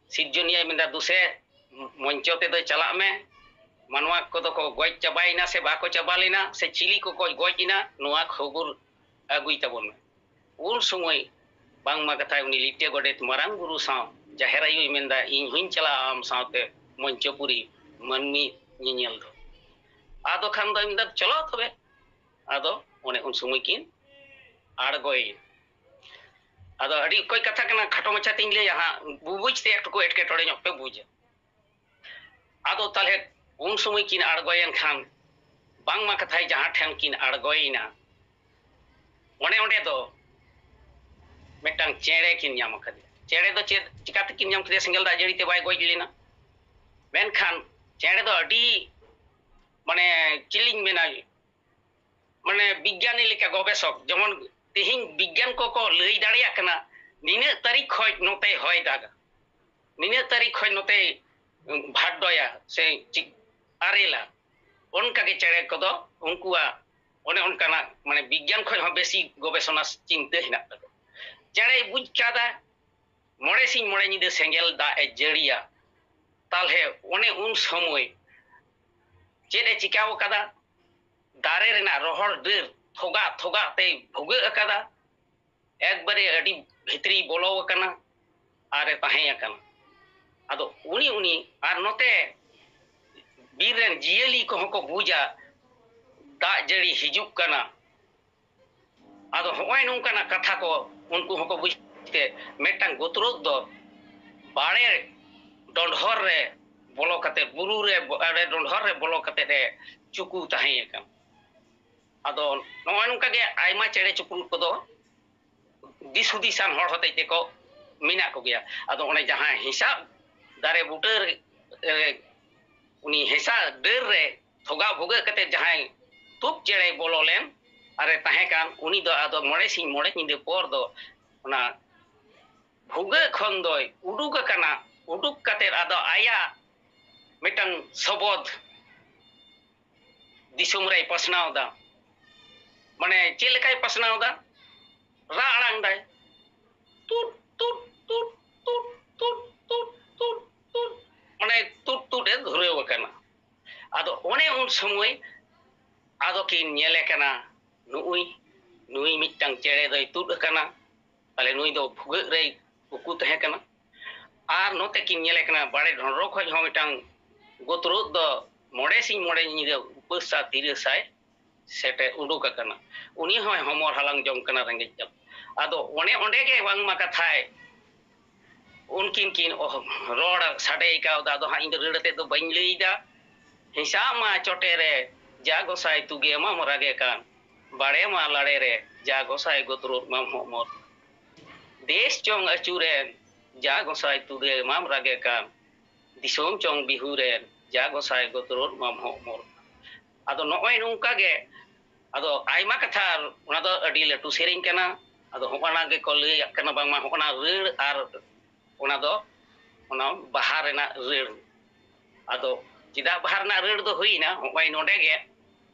ᱥᱤᱨᱡᱚᱱᱤᱭᱟᱹᱭ ᱢᱮᱱᱫᱟ, "ᱫᱩᱥᱮ, ᱢᱚᱧᱪᱚ ᱛᱮᱫᱚ ᱪᱟᱞᱟᱜ ᱢᱮ, ᱢᱟᱱᱣᱟ ᱠᱚᱫᱚ ᱠᱚ ᱜᱚᱡ ᱪᱟᱵᱟᱭᱮᱱᱟ ᱥᱮ ᱵᱟᱠᱚ ᱪᱟᱵᱟ ᱞᱮᱱᱟ, ᱥᱮ ᱪᱤᱞᱤ ᱠᱚᱠᱚ ᱜᱚᱡ ᱮᱱᱟ, ᱱᱚᱣᱟ ᱠᱷᱚᱵᱚᱨ ᱟᱹᱜᱩᱭ ᱛᱟᱵᱚᱱ ᱢᱮ᱾" ᱩᱱ ᱥᱚᱢᱚᱭ ᱵᱟᱝᱢᱟ ᱠᱟᱛᱷᱟᱭ ᱩᱱᱤ ᱞᱤᱴᱟᱹ ᱜᱚᱰᱮᱛ ᱢᱟᱨᱟᱝ ᱵᱩᱨᱩ ᱥᱟᱶ ᱡᱟᱦᱮᱨ ᱟᱭᱳᱭ ᱢᱮᱱᱫᱟ, "ᱤᱧ ᱦᱚᱧ ᱪᱟᱞᱟᱜᱼᱟ ᱟᱢ ᱥᱟᱶᱛᱮ ᱢᱚᱧᱪᱚᱯᱩᱨᱤ ᱢᱟᱹᱱᱢᱤ ᱧᱮᱧᱮᱞ ᱫᱚ᱾" ᱟᱫᱚ ᱠᱷᱟᱱ ᱫᱚᱭ ᱢᱮᱱᱫᱟ, "ᱪᱚᱞᱚ ᱛᱚᱵᱮ᱾" ᱟᱫᱚ ᱚᱱᱮ ᱩᱱ ᱥᱚᱢᱚᱭ ᱠᱤᱱ ᱟᱬᱜᱚᱭᱮᱱᱟ᱾ ᱟᱫᱚ ᱟᱹᱰᱤ ᱚᱠᱚᱡ ᱠᱟᱛᱷᱟ ᱠᱟᱱᱟ, ᱠᱷᱟᱴᱚ ᱢᱟᱪᱷᱟ ᱛᱤᱧ ᱞᱟᱹᱭᱟ ᱦᱟᱸᱜ, ᱵᱩᱵᱩᱡᱽ ᱛᱮ ᱮᱠᱴᱩᱠᱩ ᱮᱴᱠᱮᱴᱚᱬᱮ ᱧᱚᱜ ᱯᱮ ᱵᱩᱡᱟ᱾ ᱟᱫᱚ ᱛᱟᱦᱞᱮ ᱩᱱ ᱥᱚᱢᱚᱭ ᱠᱤᱱ ᱟᱬᱜᱚᱭᱮᱱ ᱠᱷᱟᱱ, ᱵᱟᱝᱢᱟ ᱠᱟᱛᱷᱟᱭ ᱡᱟᱦᱟᱸ ᱴᱷᱮᱱ ᱠᱤᱱ ᱟᱬᱜᱚᱭᱮᱱᱟ, ᱚᱱᱮ ᱚᱸᱰᱮ ᱫᱚ ᱢᱤᱫᱴᱟᱝ ᱪᱮᱬᱮ ᱠᱤᱱ ᱧᱟᱢ ᱟᱠᱟᱫᱮᱭᱟ᱾ ᱪᱮᱬᱮ ᱫᱚ ᱪᱮᱫ ᱪᱤᱠᱟᱹ ᱛᱮᱠᱤᱱ ᱧᱟᱢ ᱠᱮᱫᱮᱭᱟ? ᱥᱮᱸᱜᱮᱞ ᱫᱟᱜ ᱡᱟᱹᱲᱤ ᱛᱮ ᱵᱟᱭ ᱜᱚᱡ ᱞᱮᱱᱟ᱾ ᱢᱮᱱᱠᱷᱟᱱ ᱪᱮᱬᱮ ᱫᱚ ᱟᱹᱰᱤ, ᱢᱟᱱᱮ, ᱪᱮᱫ ᱞᱤᱧ ᱢᱮᱱᱟ, ᱢᱟᱱᱮ, ᱵᱤᱜᱽᱜᱟᱱᱤ ᱞᱮᱠᱟ ᱜᱚᱵᱮᱥᱚᱠ, ᱡᱮᱢᱚᱱ ᱛᱮᱦᱮᱧ ᱵᱤᱜᱽᱜᱟᱱ ᱠᱚᱠᱚ ᱞᱟᱹᱭ ᱫᱟᱲᱮᱭᱟᱜ ᱠᱟᱱᱟ, ᱱᱤᱱᱟᱹᱜ ᱛᱟᱹᱨᱤᱠᱷ ᱠᱷᱚᱡ ᱱᱚᱛᱮᱭ ᱦᱚᱭ ᱫᱟᱜᱟ, ᱱᱤᱱᱟᱹᱜ ᱛᱟᱹᱨᱤᱠᱷ ᱠᱷᱚᱡ ᱱᱚᱛᱮᱭ ᱵᱷᱟᱰᱰᱚᱭᱟ ᱥᱮ ᱪᱤ-, ᱟᱨᱮᱞᱟ᱾ ᱚᱱᱠᱟᱜᱮ ᱪᱮᱬᱮ ᱠᱚᱫᱚ ᱩᱱᱠᱩᱣᱟᱜ ᱚᱱᱮ ᱚᱱᱠᱟᱱᱟᱜ, ᱢᱟᱱᱮ, ᱵᱤᱜᱽᱜᱟᱱ ᱠᱷᱚᱡ ᱦᱚᱸ ᱵᱮᱥᱤ ᱜᱚᱵᱮᱥᱚᱱᱟ ᱪᱤᱱᱛᱟᱹ ᱦᱮᱱᱟᱜ ᱛᱟᱠᱚᱣᱟ᱾ ᱪᱮᱬᱮᱭ ᱵᱩᱡᱽ ᱠᱟᱫᱟ ᱢᱚᱬᱮ ᱥᱤᱧ ᱢᱚᱬᱮ ᱧᱤᱫᱟᱹ ᱥᱮᱸᱜᱮᱞ ᱫᱟᱜ ᱮ ᱡᱟᱹᱲᱤᱭᱟ, ᱛᱟᱦᱞᱮ ᱚᱱᱮ ᱩᱱ ᱥᱚᱢᱚᱭ ᱪᱮᱫ ᱮ ᱪᱤᱠᱟᱹᱣ ᱠᱟᱫᱟ? ᱫᱟᱨᱮ ᱨᱮᱱᱟᱜ ᱨᱚᱦᱚᱲ ᱰᱟᱹᱨ ᱛᱷᱚᱜᱟᱜ ᱛᱷᱚᱜᱟᱜ ᱛᱮᱭ ᱵᱷᱩᱜᱟᱹᱜ ᱟᱠᱟᱫᱟ, ᱮᱠᱵᱟᱨᱮ ᱟᱹᱰᱤ ᱵᱷᱤᱛᱨᱤ ᱵᱚᱞᱚ ᱟᱠᱟᱱᱟ ᱟᱨ ᱮ ᱛᱟᱦᱮᱸ ᱟᱠᱟᱱᱟ᱾ ᱟᱫᱚ ᱩᱱᱤ, ᱩᱱᱤ ᱟᱨ ᱱᱚᱛᱮ ᱵᱤᱨ ᱨᱮᱱ ᱡᱤᱭᱟᱹᱞᱤ ᱠᱚᱦᱚᱸ ᱠᱚ ᱵᱩᱡᱟ ᱫᱟᱜ ᱡᱟᱹᱲᱤ ᱦᱤᱡᱩᱜ ᱠᱟᱱᱟ᱾ ᱟᱫᱚ ᱦᱚᱸᱜᱼᱚᱭ ᱱᱚᱝᱠᱟᱱᱟᱜ ᱠᱟᱛᱷᱟ ᱠᱚ ᱩᱱᱠᱩ ᱦᱚᱸᱠᱚ ᱵᱩᱡᱽ ᱛᱮ ᱢᱤᱫᱴᱟᱝ ᱜᱚᱛᱨᱚᱫ ᱫᱚ ᱵᱟᱲᱮ ᱰᱚᱸᱰᱷᱚᱨ ᱨᱮ ᱵᱚᱞᱚ ᱠᱟᱛᱮ, ᱵᱩᱨᱩ ᱨᱮ ᱰᱚᱸᱰᱷᱚᱨ ᱨᱮ ᱵᱚᱞᱚ ᱠᱟᱛᱮ ᱮ ᱪᱩᱠᱩ ᱛᱟᱦᱮᱸ ᱟᱠᱟᱱ᱾ ᱟᱫᱚ ᱱᱚᱜᱼᱚᱭ ᱱᱚᱝᱠᱟ ᱜᱮ ᱟᱭᱢᱟ ᱪᱮᱬᱮ ᱪᱤᱯᱨᱩᱫ ᱠᱚᱫᱚ ᱫᱤᱥ ᱦᱩᱫᱤᱥᱟᱱ ᱦᱚᱲ ᱦᱚᱛᱮᱡ ᱛᱮᱠᱚ ᱢᱮᱱᱟᱜ ᱠᱚᱜᱮᱭᱟ᱾ ᱟᱫᱚ ᱚᱱᱮ ᱡᱟᱦᱟᱸ ᱦᱮᱸᱥᱟᱜ ᱫᱟᱨᱮ ᱵᱩᱴᱟᱹ ᱨᱮ, ᱩᱱᱤ ᱦᱮᱸᱥᱟᱜ ᱰᱟᱹᱨ ᱨᱮ ᱛᱷᱚᱜᱟᱣ ᱵᱷᱩᱜᱟᱹᱜ ᱠᱟᱛᱮ ᱡᱟᱦᱟᱸᱭ ᱛᱩᱯ ᱪᱮᱬᱮᱭ ᱵᱚᱞᱚ ᱞᱮᱱ ᱟᱨᱮ ᱛᱟᱦᱮᱸ ᱠᱟᱱ, ᱩᱱᱤ ᱫᱚ ᱟᱫᱚ ᱢᱚᱬᱮ ᱥᱤᱧ ᱢᱚᱬᱮ ᱧᱤᱫᱟᱹ ᱯᱚᱨ ᱫᱚ ᱚᱱᱟ ᱵᱷᱩᱜᱟᱹᱜ ᱠᱷᱚᱱ ᱫᱚᱭ ᱩᱰᱩᱠ ᱟᱠᱟᱱᱟ᱾ ᱩᱰᱩᱠ ᱠᱟᱛᱮ ᱟᱫᱚ ᱟᱭᱟᱜ ᱢᱤᱫᱴᱟᱝ ᱥᱚᱵᱚᱫ ᱫᱤᱥᱚᱢ ᱨᱮᱭ ᱯᱟᱥᱱᱟᱣ ᱮᱫᱟ᱾ ᱢᱟᱱᱮ ᱪᱮᱫ ᱞᱮᱠᱟᱭ ᱯᱟᱥᱱᱟᱣ ᱮᱫᱟ? ᱨᱟᱜ ᱟᱲᱟᱝ ᱫᱟᱭ, ᱛᱩᱫ ᱛᱩᱫ ᱛᱩᱫ ᱛᱩᱫ ᱛᱩᱫ ᱛᱩᱫ ᱛᱩᱫ ᱛᱩᱫ, ᱢᱟᱱᱮ ᱛᱩᱫ ᱛᱩᱫ ᱮ ᱫᱷᱩᱨᱟᱹᱣ ᱟᱠᱟᱱᱟ᱾ ᱟᱫᱚ ᱚᱱᱮ ᱩᱱ ᱥᱚᱢᱚᱭ ᱟᱫᱚ ᱠᱤᱱ ᱧᱮᱞᱮ ᱠᱟᱱᱟ, ᱱᱩᱭ ᱱᱩᱭ ᱢᱤᱫᱴᱟᱝ ᱪᱮᱬᱮ ᱫᱚᱭ ᱛᱩᱫ ᱟᱠᱟᱱᱟ, ᱛᱟᱦᱞᱮ ᱱᱩᱭ ᱫᱚ ᱵᱷᱩᱜᱟᱹᱜ ᱨᱮᱭ ᱩᱠᱩ ᱛᱟᱦᱮᱸ ᱠᱟᱱᱟ᱾ ᱟᱨ ᱱᱚᱛᱮ ᱠᱤᱱ ᱧᱮᱞᱮ ᱠᱟᱱᱟ, ᱵᱟᱲᱮ ᱰᱷᱚᱸᱰᱨᱚ ᱠᱷᱚᱱ ᱦᱚᱸ ᱢᱤᱫᱴᱟᱝ ᱜᱚᱛᱨᱚᱫ ᱫᱚ ᱢᱚᱬᱮ ᱥᱤᱧ ᱢᱚᱬᱮ ᱧᱤᱫᱟᱹ ᱩᱯᱟᱹᱥ ᱟᱨ ᱛᱤᱨᱟᱹᱥᱟᱭ ᱥᱮᱴᱮᱨ ᱩᱰᱩᱠ ᱟᱠᱟᱱᱟ᱾ ᱩᱱᱤ ᱦᱚᱸᱭ ᱦᱚᱢᱚᱨ ᱦᱟᱞᱟᱝ ᱡᱚᱝ ᱠᱟᱱᱟ ᱨᱮᱸᱜᱮᱡ ᱡᱟᱞᱟ᱾ ᱟᱫᱚ ᱚᱱᱮ ᱚᱸᱰᱮ ᱜᱮ ᱵᱟᱝᱢᱟ ᱠᱟᱛᱷᱟᱭ ᱩᱱᱠᱤᱱ ᱠᱤᱱ ᱚᱦ-, ᱨᱚᱲ ᱥᱟᱰᱮ ᱠᱟᱣᱫᱟ᱾ ᱟᱫᱚ ᱦᱟᱸᱜ ᱤᱧ ᱫᱚ ᱨᱟᱹᱲ ᱟᱛᱮᱫ ᱫᱚ ᱵᱟᱹᱧ ᱞᱟᱹᱭᱫᱟ᱾ ᱦᱮᱸᱥᱟᱜ ᱢᱟ ᱪᱚᱴᱮ ᱨᱮ ᱡᱟ ᱜᱚᱸᱥᱟᱭ ᱛᱩᱜᱮ ᱢᱟᱢ ᱨᱟᱜᱮ ᱠᱟᱱ, ᱵᱟᱲᱮ ᱢᱟ ᱞᱟᱲᱮ ᱨᱮ ᱡᱟ ᱜᱚᱸᱥᱟᱭ ᱜᱚᱛᱨᱚᱫ ᱢᱟᱢ ᱦᱚᱢᱚᱨ᱾ ᱫᱮᱥ ᱪᱚᱝ ᱟᱹᱪᱩᱨᱮᱱ ᱡᱟ ᱜᱚᱸᱥᱟᱭ ᱛᱩᱜᱮ ᱢᱟᱢ ᱨᱟᱜᱮ ᱠᱟᱱ, ᱫᱤᱥᱚᱢ ᱪᱚᱝ ᱵᱤᱦᱩᱨᱮᱱ ᱡᱟ ᱜᱚᱸᱥᱟᱭ ᱜᱚᱛᱨᱚᱫ ᱢᱟᱢ ᱦᱚᱢᱚᱨ᱾ ᱟᱫᱚ ᱱᱚᱜᱼᱚᱭ ᱱᱚᱝᱠᱟ ᱜᱮ, ᱟᱫᱚ ᱟᱭᱢᱟ ᱠᱟᱛᱷᱟ, ᱚᱱᱟ ᱫᱚ ᱟᱹᱰᱤ ᱞᱟᱹᱴᱩ ᱥᱮᱨᱮᱧ ᱠᱟᱱᱟ᱾ ᱟᱫᱚ ᱦᱚᱸᱜᱼᱚ ᱱᱟ ᱜᱮᱠᱚ ᱞᱟᱹᱭᱟᱜ ᱠᱟᱱᱟ ᱵᱟᱝᱢᱟ ᱦᱚᱸᱜᱼᱚ ᱱᱟ ᱨᱟᱹᱲ ᱟᱨ ᱚᱱᱟ ᱫᱚ ᱚᱱᱟ ᱵᱟᱦᱟ ᱨᱮᱱᱟᱜ ᱨᱟᱹᱲ᱾ ᱟᱫᱚ ᱪᱮᱫᱟᱜ ᱵᱟᱦᱟ ᱨᱮᱱᱟᱜ ᱨᱟᱹᱲ ᱫᱚ ᱦᱩᱭᱱᱟ? ᱦᱚᱸᱜᱼᱚᱭ ᱱᱚᱰᱮ ᱜᱮ